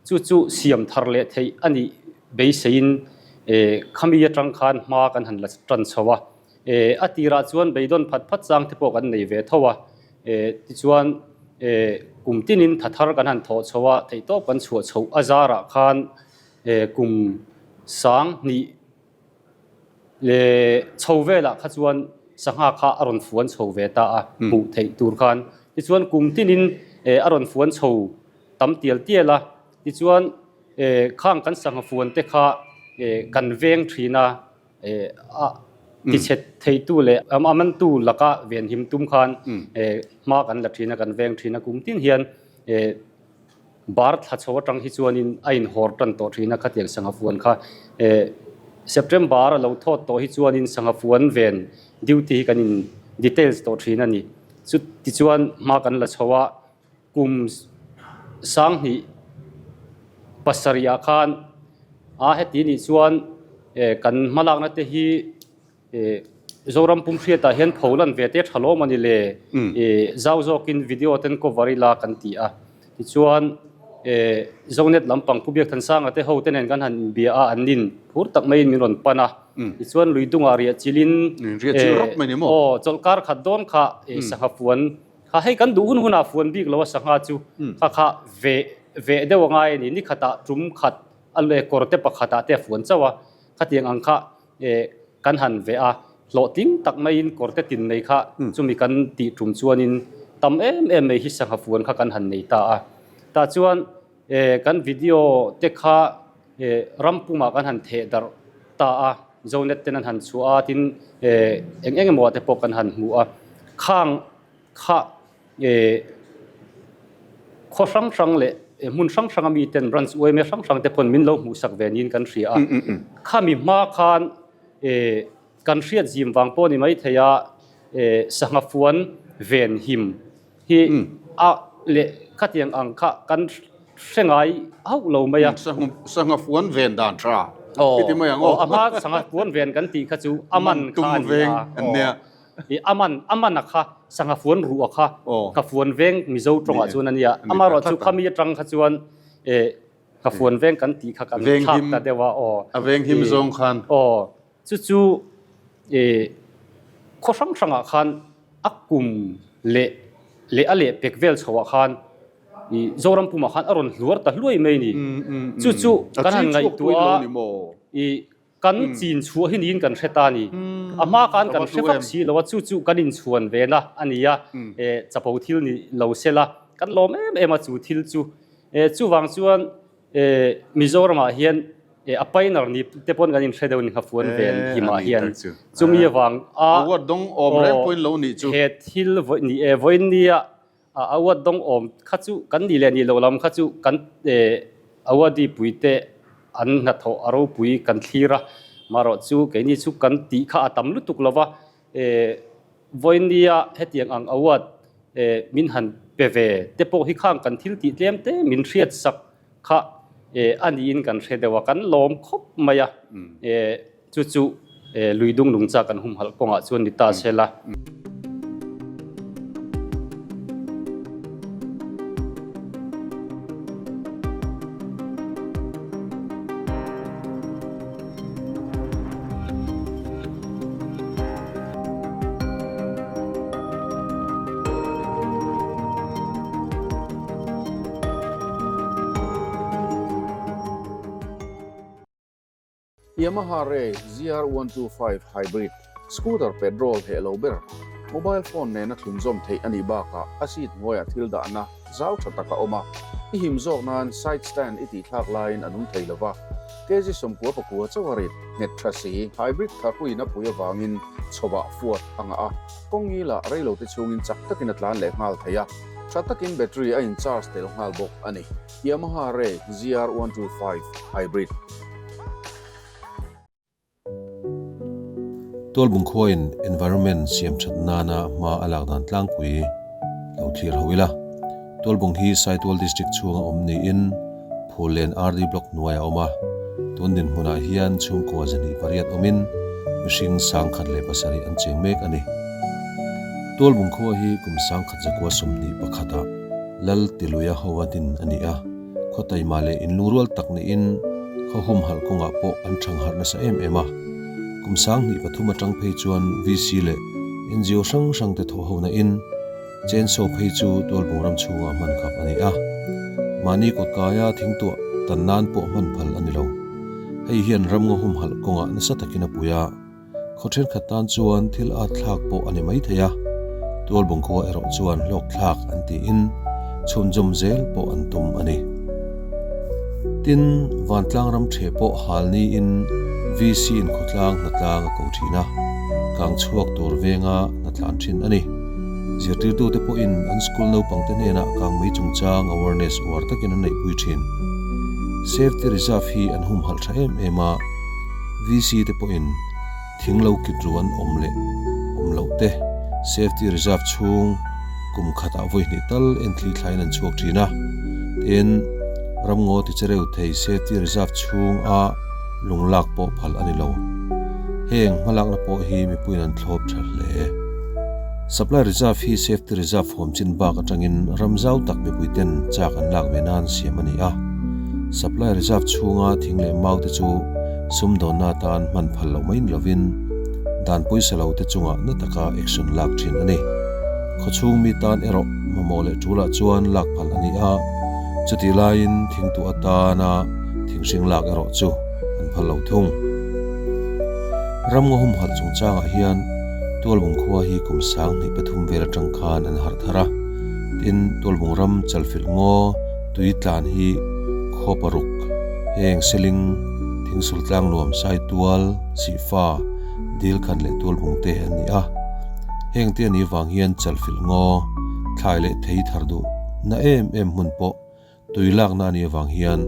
Chu chu siam thar leh theih a nih beiseiin khami atang khan hma kan han la tan chho a. A tirah chuan beidawn phat phat chang te pawh kan nei ve tho a, tichuan kum tinin tha thar kan han thawh chho a, theihtawp kan chhuah chhoh a zarah khan kum 2000 leh chho velah kha chuan sangha kha a rawn fuan chho ve ta a, hmuh theih tur khan. Tichuan kum tinin a rawn fuan chho tam tial tial a, tichuan khang kan sangha fuan te kha kan veng thin a, a tichhe theitu leh a mantu laka venhim tum khan hma kan la thin a, kan veng thin a, kum tin hian Bar thla chho atang hi chuanin a inhawr tan tawh thin a, khatiang sangha fuan kha September a lo thawt tawh hi chuanin sangha fuan ven duty hi kan in details tawh thin a ni. Chuti chuan hma kan la chho a, kum 2007 ah khan a heti nih chuan kan hmalakna te hi Zoram pum hriatah hian pho lan ve te tha lawm a ni le. Zau zawkin video ten cover ila kan ti a. Tichuan Zonet lampang Pu Biakthansanga te ho te nen kan han inbia a, an nin phur tak maiin min rawn pan a. Tichuan Luidungah riah chilin aw chawlhkar khat dawn kha sangha fuan kha hei kan duh hun hunah fuan bik lo a sangha chu kha kha veh veh deuh a ngai a ni. Ni khatah tum khat a leh kawr te pakhatah te a fuan chauh a, khatiang ang kha kan han veh a, hlawhtling tak maiin kawrte tin mai kha chumi kan tih tum chuanin tam em em mai hi sangha fuan kha kan han nei ta a. Tah chuan kan video te kha ram pumah kan han theh darh ta a, Zonet ten an han chhuah a, tin eng eng emaw ah te pawh kan han hmu a, khang kha Khaw hrang hrang leh hmun hrang hrang a miten branch uaime hrang hrang te pawn min lo hmuhsak ve niin kan hria a. Khami hma khan kan hriat zim vang pawh ni mai thei a, sangha fuan ven him hi a leh khatiang ang kha kan hre ngai hauh lo mai a. Sangha fuan ven dan tha i ti mai ang aw. A hma sangha fuan ven kan tih kha chu a man kha a ni a. I a man, a man a kha, sangha fuan ruh a kha, ka fuan veng Mizo tawngah chuan a nia. Amaherawh chu khami atang kha chuan ka fuan veng kan tih kha kan thlak ta deuh a, aw. A veng him zawng khan. Aw, chu chu khaw hrang hrangah khan a kum leh leh a leh pek vel chhoah khan i Zoram pumah khan a rawn hluar ta hluai mai a ni. Chu chu kan han ngaihtuah a, i Kan chin chhuah hi niin kan hre ta a ni. A hma khan kan hre vak si lo a, chu chu kan inchhuan ve na a ni a, chapo thil ni lo se la, kan lawm em em a chu thil chu. Chuvang chuan Mizoramah hian a painer ni te pawn kan inhre deuh a ni nghafuan ven himah hian. Chumi avang a he thil vawiin nia A award dawng awm kha chu kan nih leh nih loh lam kha chu kan awardee pui te an hnathawh a ropui kan thlir a, marawh chu keini chu kan tih kha a tam lutuk lo va, vawinia hetiang ang award min han pe ve te pawh hi khang kan thil tih tlem te min hriat sak kha a niin kan hre deuh a, kan lawm khawp mai a, Chu chu lui dung nungcha kan humhalh kawngah chuan ni ta se la. Yamaha Ray ZR125 Hybrid Scooter petrol heh lo ber, mobile phone nena thlunzawm theih a nih bakah a seat hnuaiah thil dahna zau tha tak a awm a, i him zawk nan side stand i tihthlak laiin a nung thei lo va, kg 99 chauh a rit nghet tha si. Hybrid tharpuiin a pui avangin chhawah fuat a ngah a, kawng ngilah reilote chhungin chak takin a tlan leh nghal thei a, tha takin battery a in charge tel nghal bawk a ni. Yamaha Ray ZR125 Hybrid. Tualbung khuain environment siam that nana hma a lak dan tlangpui lo thlir ho ila. Tualbung hi Saitual District chhunga awm niin Phullen RD Block hnuaiah a awm a. Tun dinhmunah hian chhungkua 28 awmin mihring 1007 an cheng mek a ni. Tualbung khua hi kum 1921 ah Lal Tiluia ho a din a ni a, khaw taima leh inlungrual tak niin khaw humhalh kawngah pawh an thangharh nasa em em a. Kum 2003 atang phei chuan VC leh ngo hrang hrang te thawh hona in chainsaw phei chu Tualbung ram chhungah hman khap a ni a. Mahni kawt kaia thingtuah tan nan pawh hman phal a ni lo. Hei hian ramngaw humhalh kawngah nasa takin a pui a. Khaw thenkhat tan chuan thil at thlak pawh a ni mai thei a, Tualbung khua erawh chuan hlawk thlak an tiin chhunzawm zel pawh an tum a ni. Tin, vantlang ram ṭheh pawh hal niin VC in khawtlang hnatlang a ko ṭhin a, kang chhuak tur venga hnatlan ṭhin a ni. Zirtirtute pawhin an school naupangte hnenah kangmei chungchang awareness uar takin an neihpui ṭhin. Safety reserve hi an humhalh ṭha em em a. VC te pawhin thing lo kit ru an awm leh awm loh te safety reserve chhung kum khatah vawi hnih tal enthli thlaiin an chhuak thin a, tin ramngaw tichereu thei safety reserve chhung a lung lak pawh phal a ni lo. Heng hmalakna pawh hi mipuiin an thlawp tha hle. Supply reserve hi safety reserve huam chin bak atangin ram zau tak mipui ten chak an lak ve nan siam a ni a. Supply reserve chhunga thing leh mau te chu sumdawnna atan hman phal loh mai ni lovin dan pawisa lo te chungah na taka action lak thin a ni. Khawchhung mi tan erawh mamawh leh tulah chuan lak phal a ni a, chutih laiin thingtu atana thinghring lak erawh chu an phal lo thung. Ramngaw humhalh chungchangah hian Tualbung khua hi kum 2003 vel atang khan an harh thar a, tin Tualbung ram chalfilh ngaw tui tlan hi khaw paruk, heng Seling, Thingsul Tlangnuam, Saitual, Sihfa, Dilkhan leh Tualbung te an ni a. Heng te a nih vang hian chalfilh ngaw thlai leh thei thar duh na em em hmun pawh Tui lakna a nih avang hian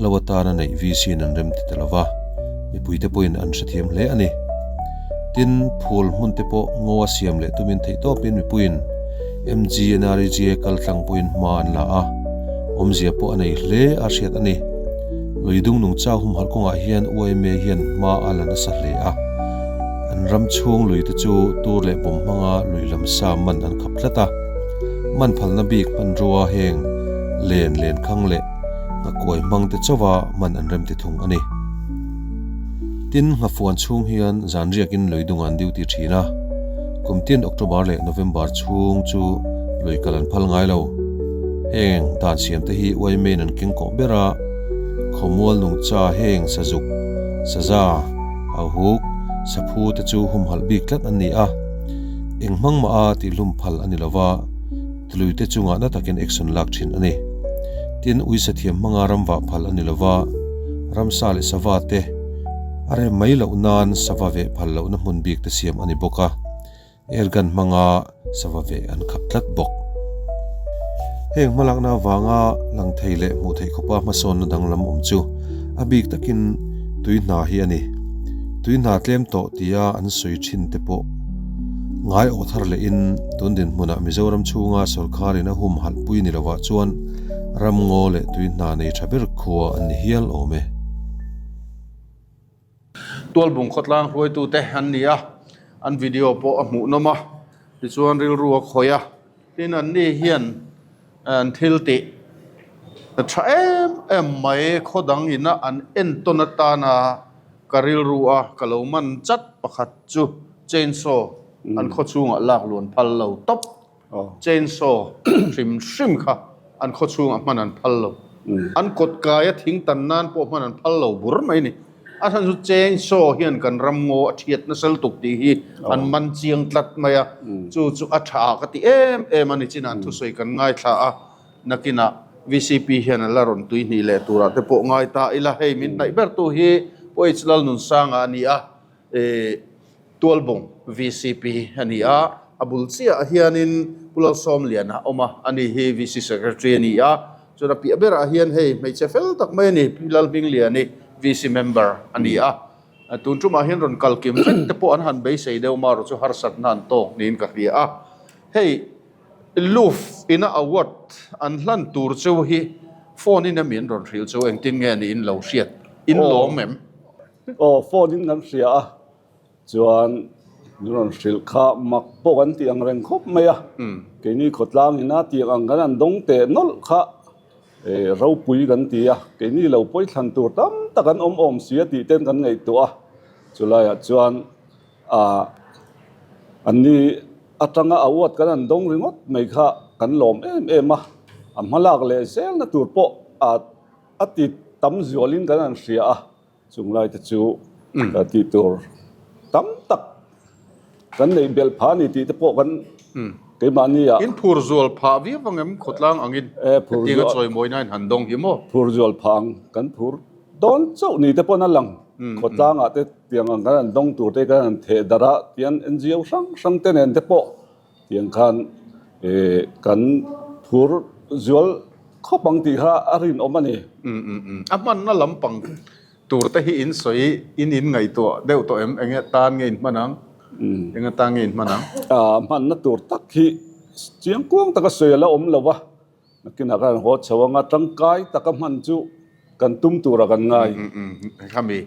lo atana neih VC-in an rem ti ta lo va, mipuite pawhin an hrethiam hle a ni. Tin, phul hmun te pawh ngaw a siam leh tumin theihtawpin mipuiin MGNREGA kal tlang pawhin hma an la a, awmzia pawh a nei hle a hriat a ni. Lui dung nungchau humhalh kawngah hian yma hian hma a la nasa hle a, an ram chhung lui te chu tur leh bawm hmanga lui lam sa man an khap tlat a. Man phalna bik hmanrua heng len len khang leh nghakuai hmang te chauha man an rem ti thung a ni. Tin, nghafuan chhung hian zan riakin lui dung an duty thin a, kum tin October leh November chhung chu lui kal an phal ngai lo. Heng dan siam te hi uaimain an keng kawh ber a, khawmual nungcha heng sazuk, saza, hauhuk, saphu te chu humhalh bik tlat an ni a. Eng hmang mah a tihhlum phal a ni lo va, tuluite chungah na takin action lak thin a ni. Tin, uisa thiam hmanga ram vah phal a ni lo va, ramsa leh sava te a rem mai loh nan sava veh phal lohna hmun bik te siam a ni bawk a, airgun hmanga sava veh an khap tlat bawk. Heng hmalakna avanga lang thei leh hmuh theih khawpa hmasawnna danglam awm chu a bik takin tui hna hi a ni. Tui hna tlem tawh tia an sawi thin te pawh ngai awh thar lehin tun dinhmunah Mizoram chhunga sawrkharin a humhalh pui ni lovah chuan ramngaw leh tui hna nei tha ber khua an ni hial awm e. Tualbung khawtlang hruaitute an ni a, an video pawh a hmuhnawm a, tichuan rilru a khawih a, tin an ni hian an thil tih tha em em mai khaw dang ina an entawn atana ka rilru a ka lo man chat pakhat chu chainsaw an khaw chhungah lak luan phal lo tawp. Chainsaw hrim hrim kha an khaw chhungah hman an phal lo. An kawt kaia thing tan nan pawh hman an phal lo bur mai ni. A chhan chu chainsaw hian kan ram ngaw a thiat nasa lutuk tih hi an man chiang tlat mai a. Chu chu a tha ka ti em em a ni chin an thusawi kan ngaithla a. Nakinah VCP hian a la rawn tui hnih leh turah te pawh ngai ta ila. Hei min hnaih bertu hi Pu H Lalnunsanga a ni a. Tualbung VCP a ni a, a bul chiahah hianin Pu Lalsawmliana a awm a, ani hi VC Secretary a ni a, chuan a piah berah hian hei hmeichhe fel tak mai a ni, Pi Lalhmingliani VC Member a ni a, tun tumah hian rawn kal kim vek te pawh an han beisei deuh marawh chu harsatna an tawk niin ka hria a, hei Luf ina award an hlan tur chu hi phone in emi an rawn hrilh chu engtin nge niin lo hriat in lawm em? Aw phone in kan hria a, chuan min rawn hrilh kha mak pawh kan tih ang reng khawp mai a, keini khawtlang ina tiang ang kan han dawng teh nawlh kha ropui kan ti a, keini lo pawi thlan tur tam tak an awm awm si a tih ten kan ngaihtuah a. Chulaiah chuan ah anni atanga award kan han dawng ringawt mai kha kan lawm em em a, a hmalak leh zelna tur pawh ah a ti tam zualin kan han hria a. Chung lai te chu ka tih tur tam tak kan neih belh phah a ni tih te pawh kan keimahni ah. In phur zual phah viau ang em khawtlang angin hetiang a chawimawi nain han dawng hi maw? Phur zual phah ang kan phur dawn chauh ni te pawn a lang. Khawtlang ah te tiang ang kan han dawng tur te kan han theh darh a tian NGO hrang hrang te nen te pawh tiang khan kan phur zual khawp ang tih kha a rinawm a ni. A hmanna lampang tur te hi in sawi in in ngaihtuah deuh tawh em? Enge tan nge in hman ang? Enge tan nge in hman ang? A hmanna tur tak hi chiang kuang taka sawi a la awm lo va. Nakinah khan haw chho anga tangkai taka hman chu kan tum tura kan ngai. Khami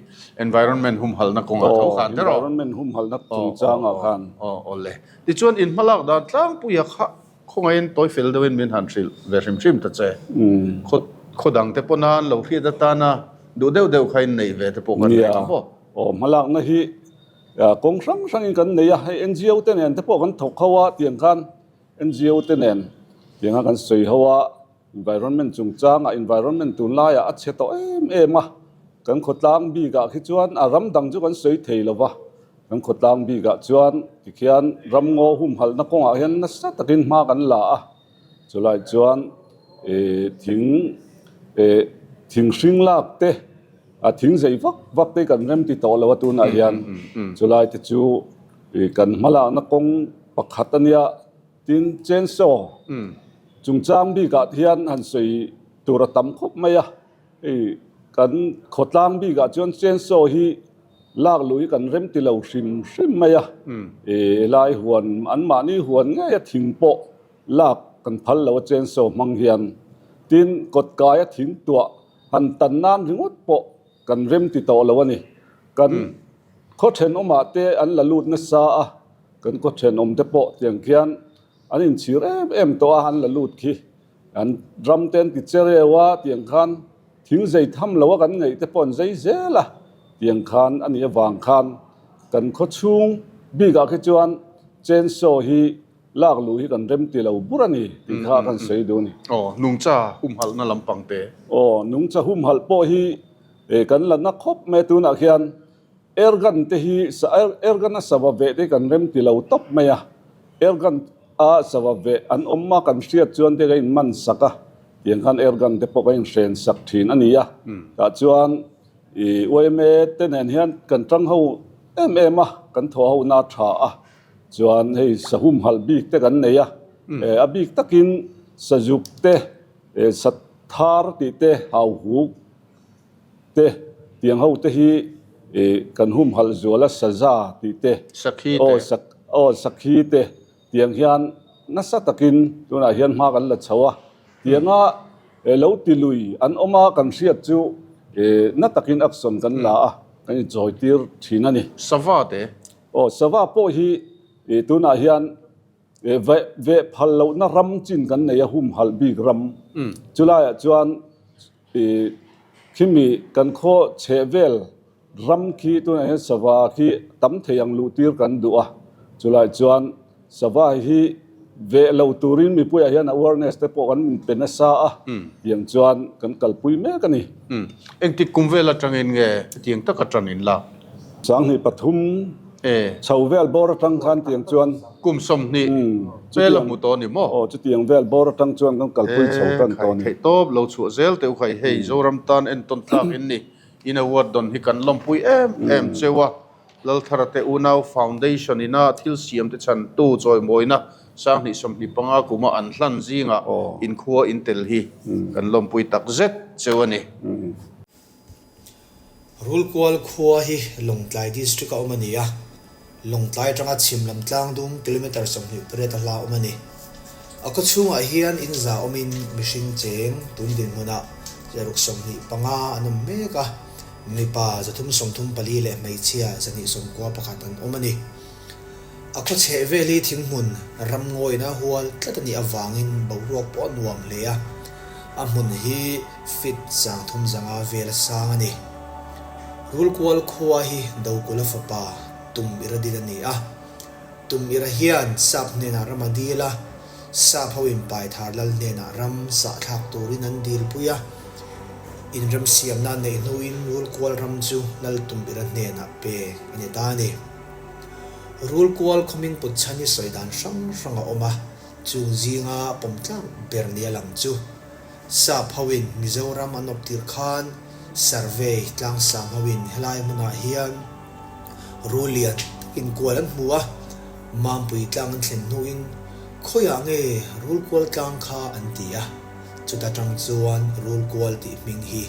environment humhalna kawngah tho khan te rawh. Environment humhalna chungchangah khan. Aw awle. Tichuan in hmalak dan tlangpuia kha khawngaihin tawi fel deuhin min han hrilh ve hrim hrim ta che. Khaw khaw dang te pawh nan lo hriat atana duh deuh deuh kha in neih ve te pawh kan nei ang maw? Aw hmalakna hi kawng hrang hrangin kan nei a, hei NGO te nen te pawh kan thawk ho a tiang khan NGO te nen tianga kan sawi ho a, environment chungchangah environment tunlaiah a chhe tawh em em a, kan khawtlang bikah khi chuan a ram dang chu kan sawi thei lo va, kan khawtlang bikah chuan tikhian ramngaw humhalhna kawngah hian nasa takin hma kan la a, chulai chuan ih thing ih thing hring lak te a thing zei vak vak te kan rem ti tawh lo a tunah hian chulai te chu Ih kan hmalakna kawng pakhat a nia, tin chainsaw chungchang bikah hian han sawi tur a tam khawp mai a, hei kan khawtlang bikah chuan chainsaw hi lak luh hi kan rem ti lo hrim hrim mai a, ih helai huan anmahni huan ngei a thing pawh lak kan phal lo a chainsaw hmang hian, tin kawt kaia thing tuah han tan nan ringawt pawh Kan rem ti tawh lo a ni. Kan khaw thenawmah te an la lut nasa a, kan khaw thenawm te pawh tiang khian an inchhir em em tawh a, an la lut khi. An ram te an ti che reu a, tiang khan thing zei tham lo a kan ngaih te pawh an zei zel a, tiang khan a nih avang khan kan khaw chhung bikah khi chuan chainsaw hi Lak luh hi kan rem ti lo bur a ni tih kha kan sawi duh a ni. Aw, nungcha humhalhna lampang te. Aw, nungcha humhalh pawh hi kan la na khawp mai tunah khian airgun te hi airgun a sava veh te hi kan rem ti lo tawp mai a, airgun a sava veh an awm a kan hriat chuan te ka in man sak a, tiang khan airgun te pawh ka in hren sak thin a ni a, tah chuan ih yma te nen hian kan tang ho em em a, kan thaw ho na tha a. Chuan hei sahum halh bik te kan nei a, a bik takin sazuk te, sathar tih te, hauhuk te tiang ho te hi kan hum halh zual a, saza tih te, aw sakhi te tiang hian nasa takin tunah hian hma kan la chho a, tianga lo ti lui an awm a kan hriat chu na takin action kan la a, kan inchawi tir thin a ni. Sava te. Aw, sava pawh hi tunah hian veh phal lohna ram chin kan nei a, humhalh bik ram. Chulaiah chuan khimi kan khaw chheh vel ram khi tunah hian sava khi tam thei ang luh tir kan duh a. Chulaiah chuan sava hi veh lo turin mipuiah hian awareness te pawh kan inpe nasa a, tiang chuan kan kalpui mek a ni. Engtik kum vel atangin nge tiang taka tan in lak? 2003 chho vel bawr atang khan tiang chuan. Kum 20 vel a hmu tawh a ni maw? Aw, chutiang vel bawr atang chuan kan kalpui chho tan tawh a ni. Theih tawp lo chhuah zel teh u khai, hei Zoram tan entawn tlak in ni, in award dawn hi kan lawmpui em em cheu a. Lalthara te unau Foundation ina thil siam te chhantu chawimawina 2025 kuma an hlan zingah inkhua in tel hi kan lawmpui tak zet cheu a ni. Rulkual khua hi Lawngtlai District a awm a ni a, Lawngtlai atanga chhim lam tlang dung kilometre 28 a hla awm a ni. A khaw chhungah hian in za awmin mihring cheng tun dinhmunah 625 an awm mek a. Mipa 334 leh hmeichhia 291 an awm a ni. A khaw chheh vel hi thinghmun ram ngawina hual tlat a nih avangin boruak pawh a nuam hle a, a hmun hi feet 35 vel a sang a ni. Rulkual khua hi Dokula fapa Tum Ira dil a ni a. Tum Ira hian Sap hnenah ram a dil a, Sap ho in Paithar lal hnenah ram sahthlak turin an dilpui a. Inremsiamna a neih hnuin Rulkual ram chu Lal Tum Ira hnenah pek a ni ta a ni. Rulkual khawming put chhan hi sawi dan hrang hrang a awm a, chung zinga pawm tlak ber ni a lang chu. Sap hoin Mizoram an awp tir khan survey tlangsang hoin helai hmunah hian rul lian takin kual an hmu a, Mampui tlang an thlen hnuin khawiah nge rul kual tlang kha an ti a, chuta tang chuan rul kual tih hming hi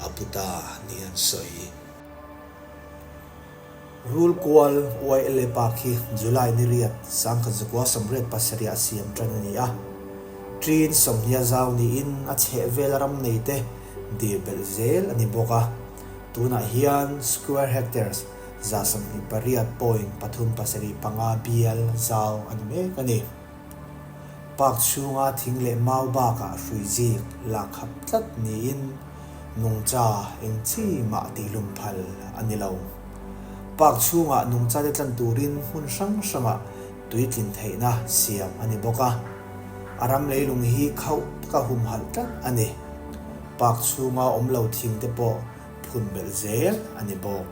a pu ta niin an sawi. Rul kual YLA Park hi July ni riat sangkhat zakua sawmriat pasarih a siam tan a ni a. Ṭin sawmhnia zau niin a chhehvel ram neite dil belh zel a ni bawk a. Tunah hian square hectares 28.375 bial zau a ni mek a ni. Park chhunga thing leh mau bakah hrui zik lak khap tlat niin nungcha eng chi mah tihlum phal a ni lo. Park chhungah nungchate tlan turin hmun hrang hrangah tui tlin theihna siam a ni bawk a. A ram leilung hi khauh taka humhalh tlat a ni. Park chhunga awm lo thing te pawh phun belh zel a ni bawk.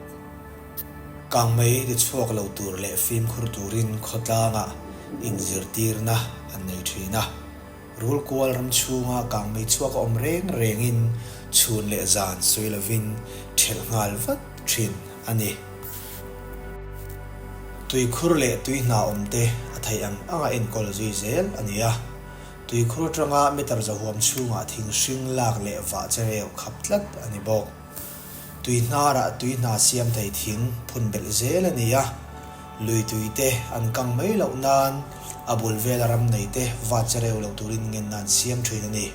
Kangmei ti chhuak lo tur leh fimkhur turin khawtlangah inzirtirna an nei thin a. Rulkual ram chhunga kangmei chhuak a awm reng rengin chhun leh zan sawi lovin thelh nghal vat thin a ni. Tuikhur leh tui hna awmte a theih ang anga enkawl zui zel a ni a. Tuikhur atanga meter zahuam chhungah thing hring lak leh vah chereu khap tlat a ni bawk. Tui hnarah tui hna siam thei thing phun belh zel a ni a, lui tui te an kang mai loh nan a bul vela ram nei te vat che reu lo turin ngenna an siam thin a ni.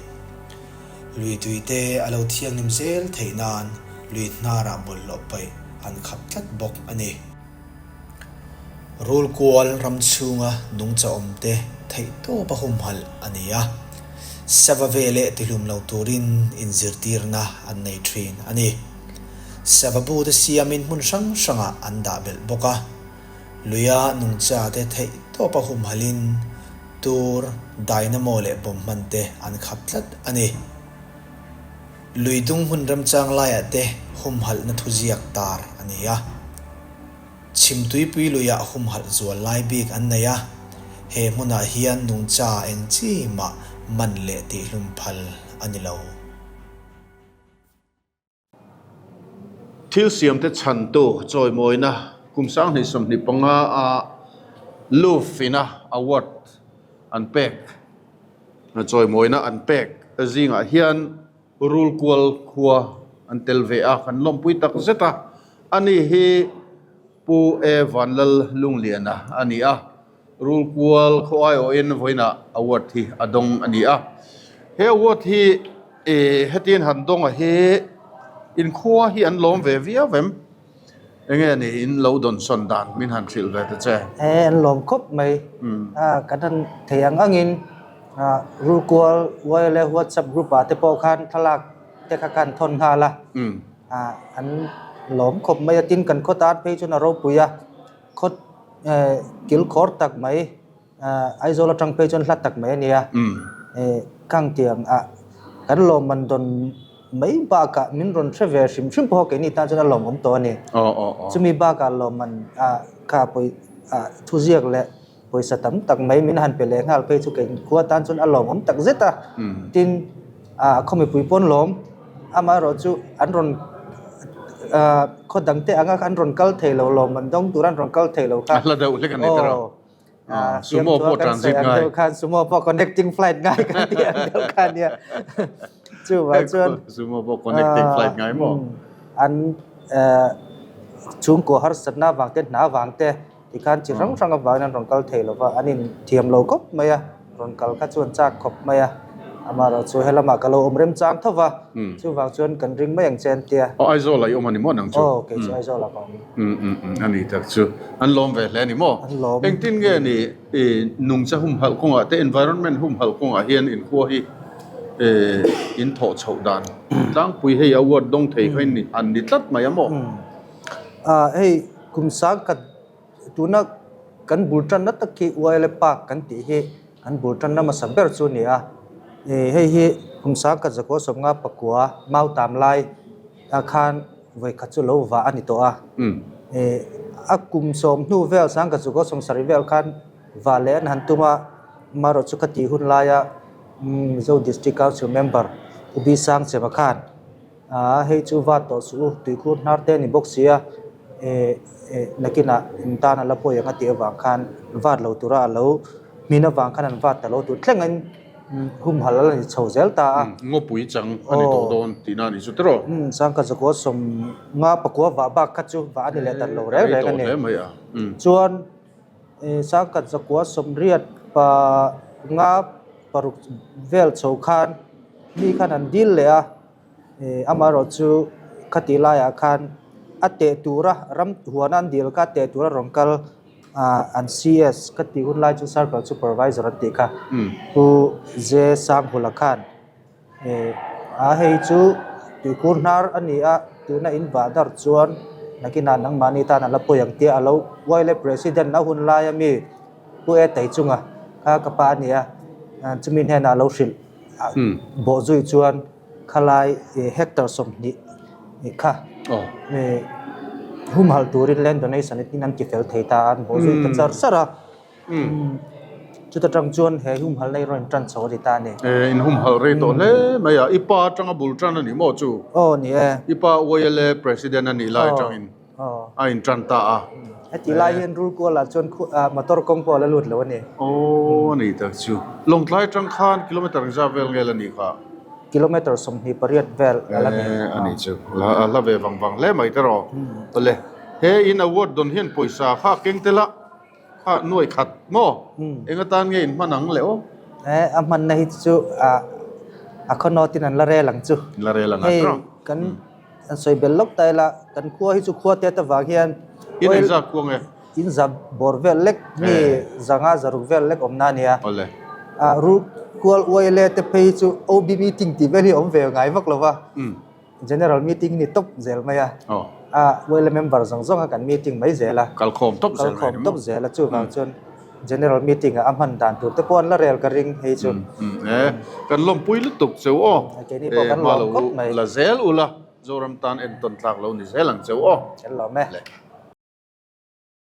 Lui tui te a lo thianghlim zel theih nan lui hnarah bawlhhlawh paih an khap tlat bawk a ni. Rulkual ram chhunga nungcha awmte theihtawp a humhalh a ni a, sava veleh tihlum lo turin inzirtirna an nei thin a ni. Sava bute siamin hmun hrang hrangah an dah belh bawk a, luia nungchate theihtawp a humhalhin tur, dynamo leh bomb hmante an khap tlat a ni. Lui dung hmun remchang laiah te humhalhna thuziak tar a ni a. Chhimtuipui luiah humhalh zual lai bik an nei a, he hmunah hian nungcha eng chi mah man leh tihlum phal a ni lo. Thil siamte chhantu chawimawina kum 2025 a Lufina Award an pek, chawimawina an pek zingah hian Rulkual khua an tel ve a, kan lawmpui tak zet a. Ani hi Pu E Vanlal Lungliana a ni a, Rulkual khaw aiawhin vawiinah award hi a dawng a ni a. He award hi hetiang han dawnga hi inkhua hi an lawm ve viau em? Enge ni in lo dawn sawn dan min han hrilh ve ta che. E an lawm khawp mai. Kan han thei ang angin Rulkual YLA WhatsApp group ah te pawh khan thlalak te kha khan thawn nghal a. An lawm khawp mai a, tin kan khaw tan phei chuan a ropui a, khaw kilkhawr tak mai. Aizawl atang phei chuan hla tak mai a nia. Khang tiang ah kan lawmman dawn mai bakah min rawn hre ve hrim hrim pawh keini tan chuan a lawmawm tawh a ni. Chumi bakah lawmman kha pawi thuziak leh pawisa tam tak mai min han pe leh nghal phei chu kei khua tan chuan a lawmawm tak zet a. Tin, khaw mipui pawn lawm amaherawh chu an rawn khaw dangte anga an rawn kal thei lo lawmman dawng tur an rawn kal thei lo kha. A hla deuh hlek a ni tawh. Sumo pawh transit ngai. Khan sumo pawh connecting flight ngai kan ti ang deuh kha nia. Chuvang chuan sumo pawh connecting flight ngai maw? An chhungkua harsatna avang te hna avang te tikhan chi hrang hrang avangin an rawn kal thei lo va, an inthiam lo khawp mai a, rawn kal kha chuan chak khawp mai a. Amaherawh chu helamah ka lo awm remchang tho va, chuvang chuan kan ring mai ang che an tia. Aw Aizawl ah i awm a ni maw nang chu? Aw kei chu Aizawl ah ka awm. Um um um a ni tak chu. An lawm ve hle a ni maw? An lawm. Engtin nge ni i nungcha humhalh kawngah te environment humhalh kawngah hian inkhua hi in thawh chhoh dan tlangpui hei award dawng thei kha in an ni tlat mai a maw? Hei kum sang khat tuna kan bul tanna tak hi YLA Park kan tih hi an bul tanna hmasa ber chu a ni a. Hei hi kum sangkhat zakua sawmnga pakua mau tam lai ah khan vawi khat chu lo vah a ni tawh a. A kum sawm hnu vel sangkhat zakua sawm sarih vel khan vah leh an han tum a, amaherawh chu ka tih hun laia Mizo District Council member U Bi Sangchema khan Aa hei chu vat tawh suh u, tuikhur hnar te a ni bawk si a, eh eh nakinah in tan a la pawi ang a tih avang khan vat lo tura a lo hmin avang khan an vat ta lo tur thlengin humhalh a la ni chho zel ta a. Ngawpui chang a ni tawh dawn tihna a ni chu tiraw? Umm Sangka Zakua sawm nga pakua vah bak kha chu vah a ni leh dan lo reng reng a ni. Chuan eh Sangka Zakua sawmriat pa nga paruk vel chho khan mi khan an dil leh a. Amaherawh chu khati laiah khan a teh tura ram huana an dil kha a teh tura rawn kal an CS ka tih hun lai chu Circle Supervisor an tih kha Pu J Sanghula khan a hei chu tuikhur hnar a ni a tuna in vah dar chuan nakinah nangmahni tan a la pawi ang tia a lo YLA President a hun laia mi Pu E Taichunga kha ka pa a ni a chumi hnenah a lo hrilh. Bawhzui chuan khalai hectare 20 kha humhalh turin land donation in an ti fel thei ta a, an bawhzui ta char char a. Chuta tang chuan he humhalh na hi rawn intan chho a ni ta a ni. In humhalh rei tawh hle mai a, i pa atanga bul tan a ni maw chu? Aw ni e. I pa YLA president a nih lai atangin. A intan ta a. Heti lai hian Rulkualah chuan motor kawng pawh a la lut lo a ni. Aw a ni tak chu. Lawngtlai atang khan kilometer engzat vel nge la nih kha? Kilometer 28 vel a la ni. A ni chu. A hla ve vang vang hle mai te rawh. Awle, he in award dawn hian pawisa kha a keng tel a, kha nuai khat maw? Eng atan nge in hman ang le aw? A hmanna hi chu a khawnawtin an la rel ang chu. La rel ang a tawng. Hei kan An sawi bel lawk ta ila, kan khua hi chu khua te avang hian In engzat khua nge? In za bawr vel lek mi zanga zaruk vel lek awmna a nia. Awle. Ah Rulkual YLA te phei hi chu OB meeting tih vel hi a awm ve ngai vak lo va. General meeting ni tawp zel mai a. Ah YLA member zawng zawng a kan meeting mai zel a. Kalkhawm tawp zel mai ni maw? Kalkhawm tawp zel a chuvang chuan General meeting ah a hman dan tur te pawh an la rel ka ring hei chu. E, kan lawmpui lutuk cheu aw. Keini pawh kan lawm khawp mai. La zel ula, Zoram tan entawn tlak lo ni zel ang cheu aw. Kan lawm e. Le.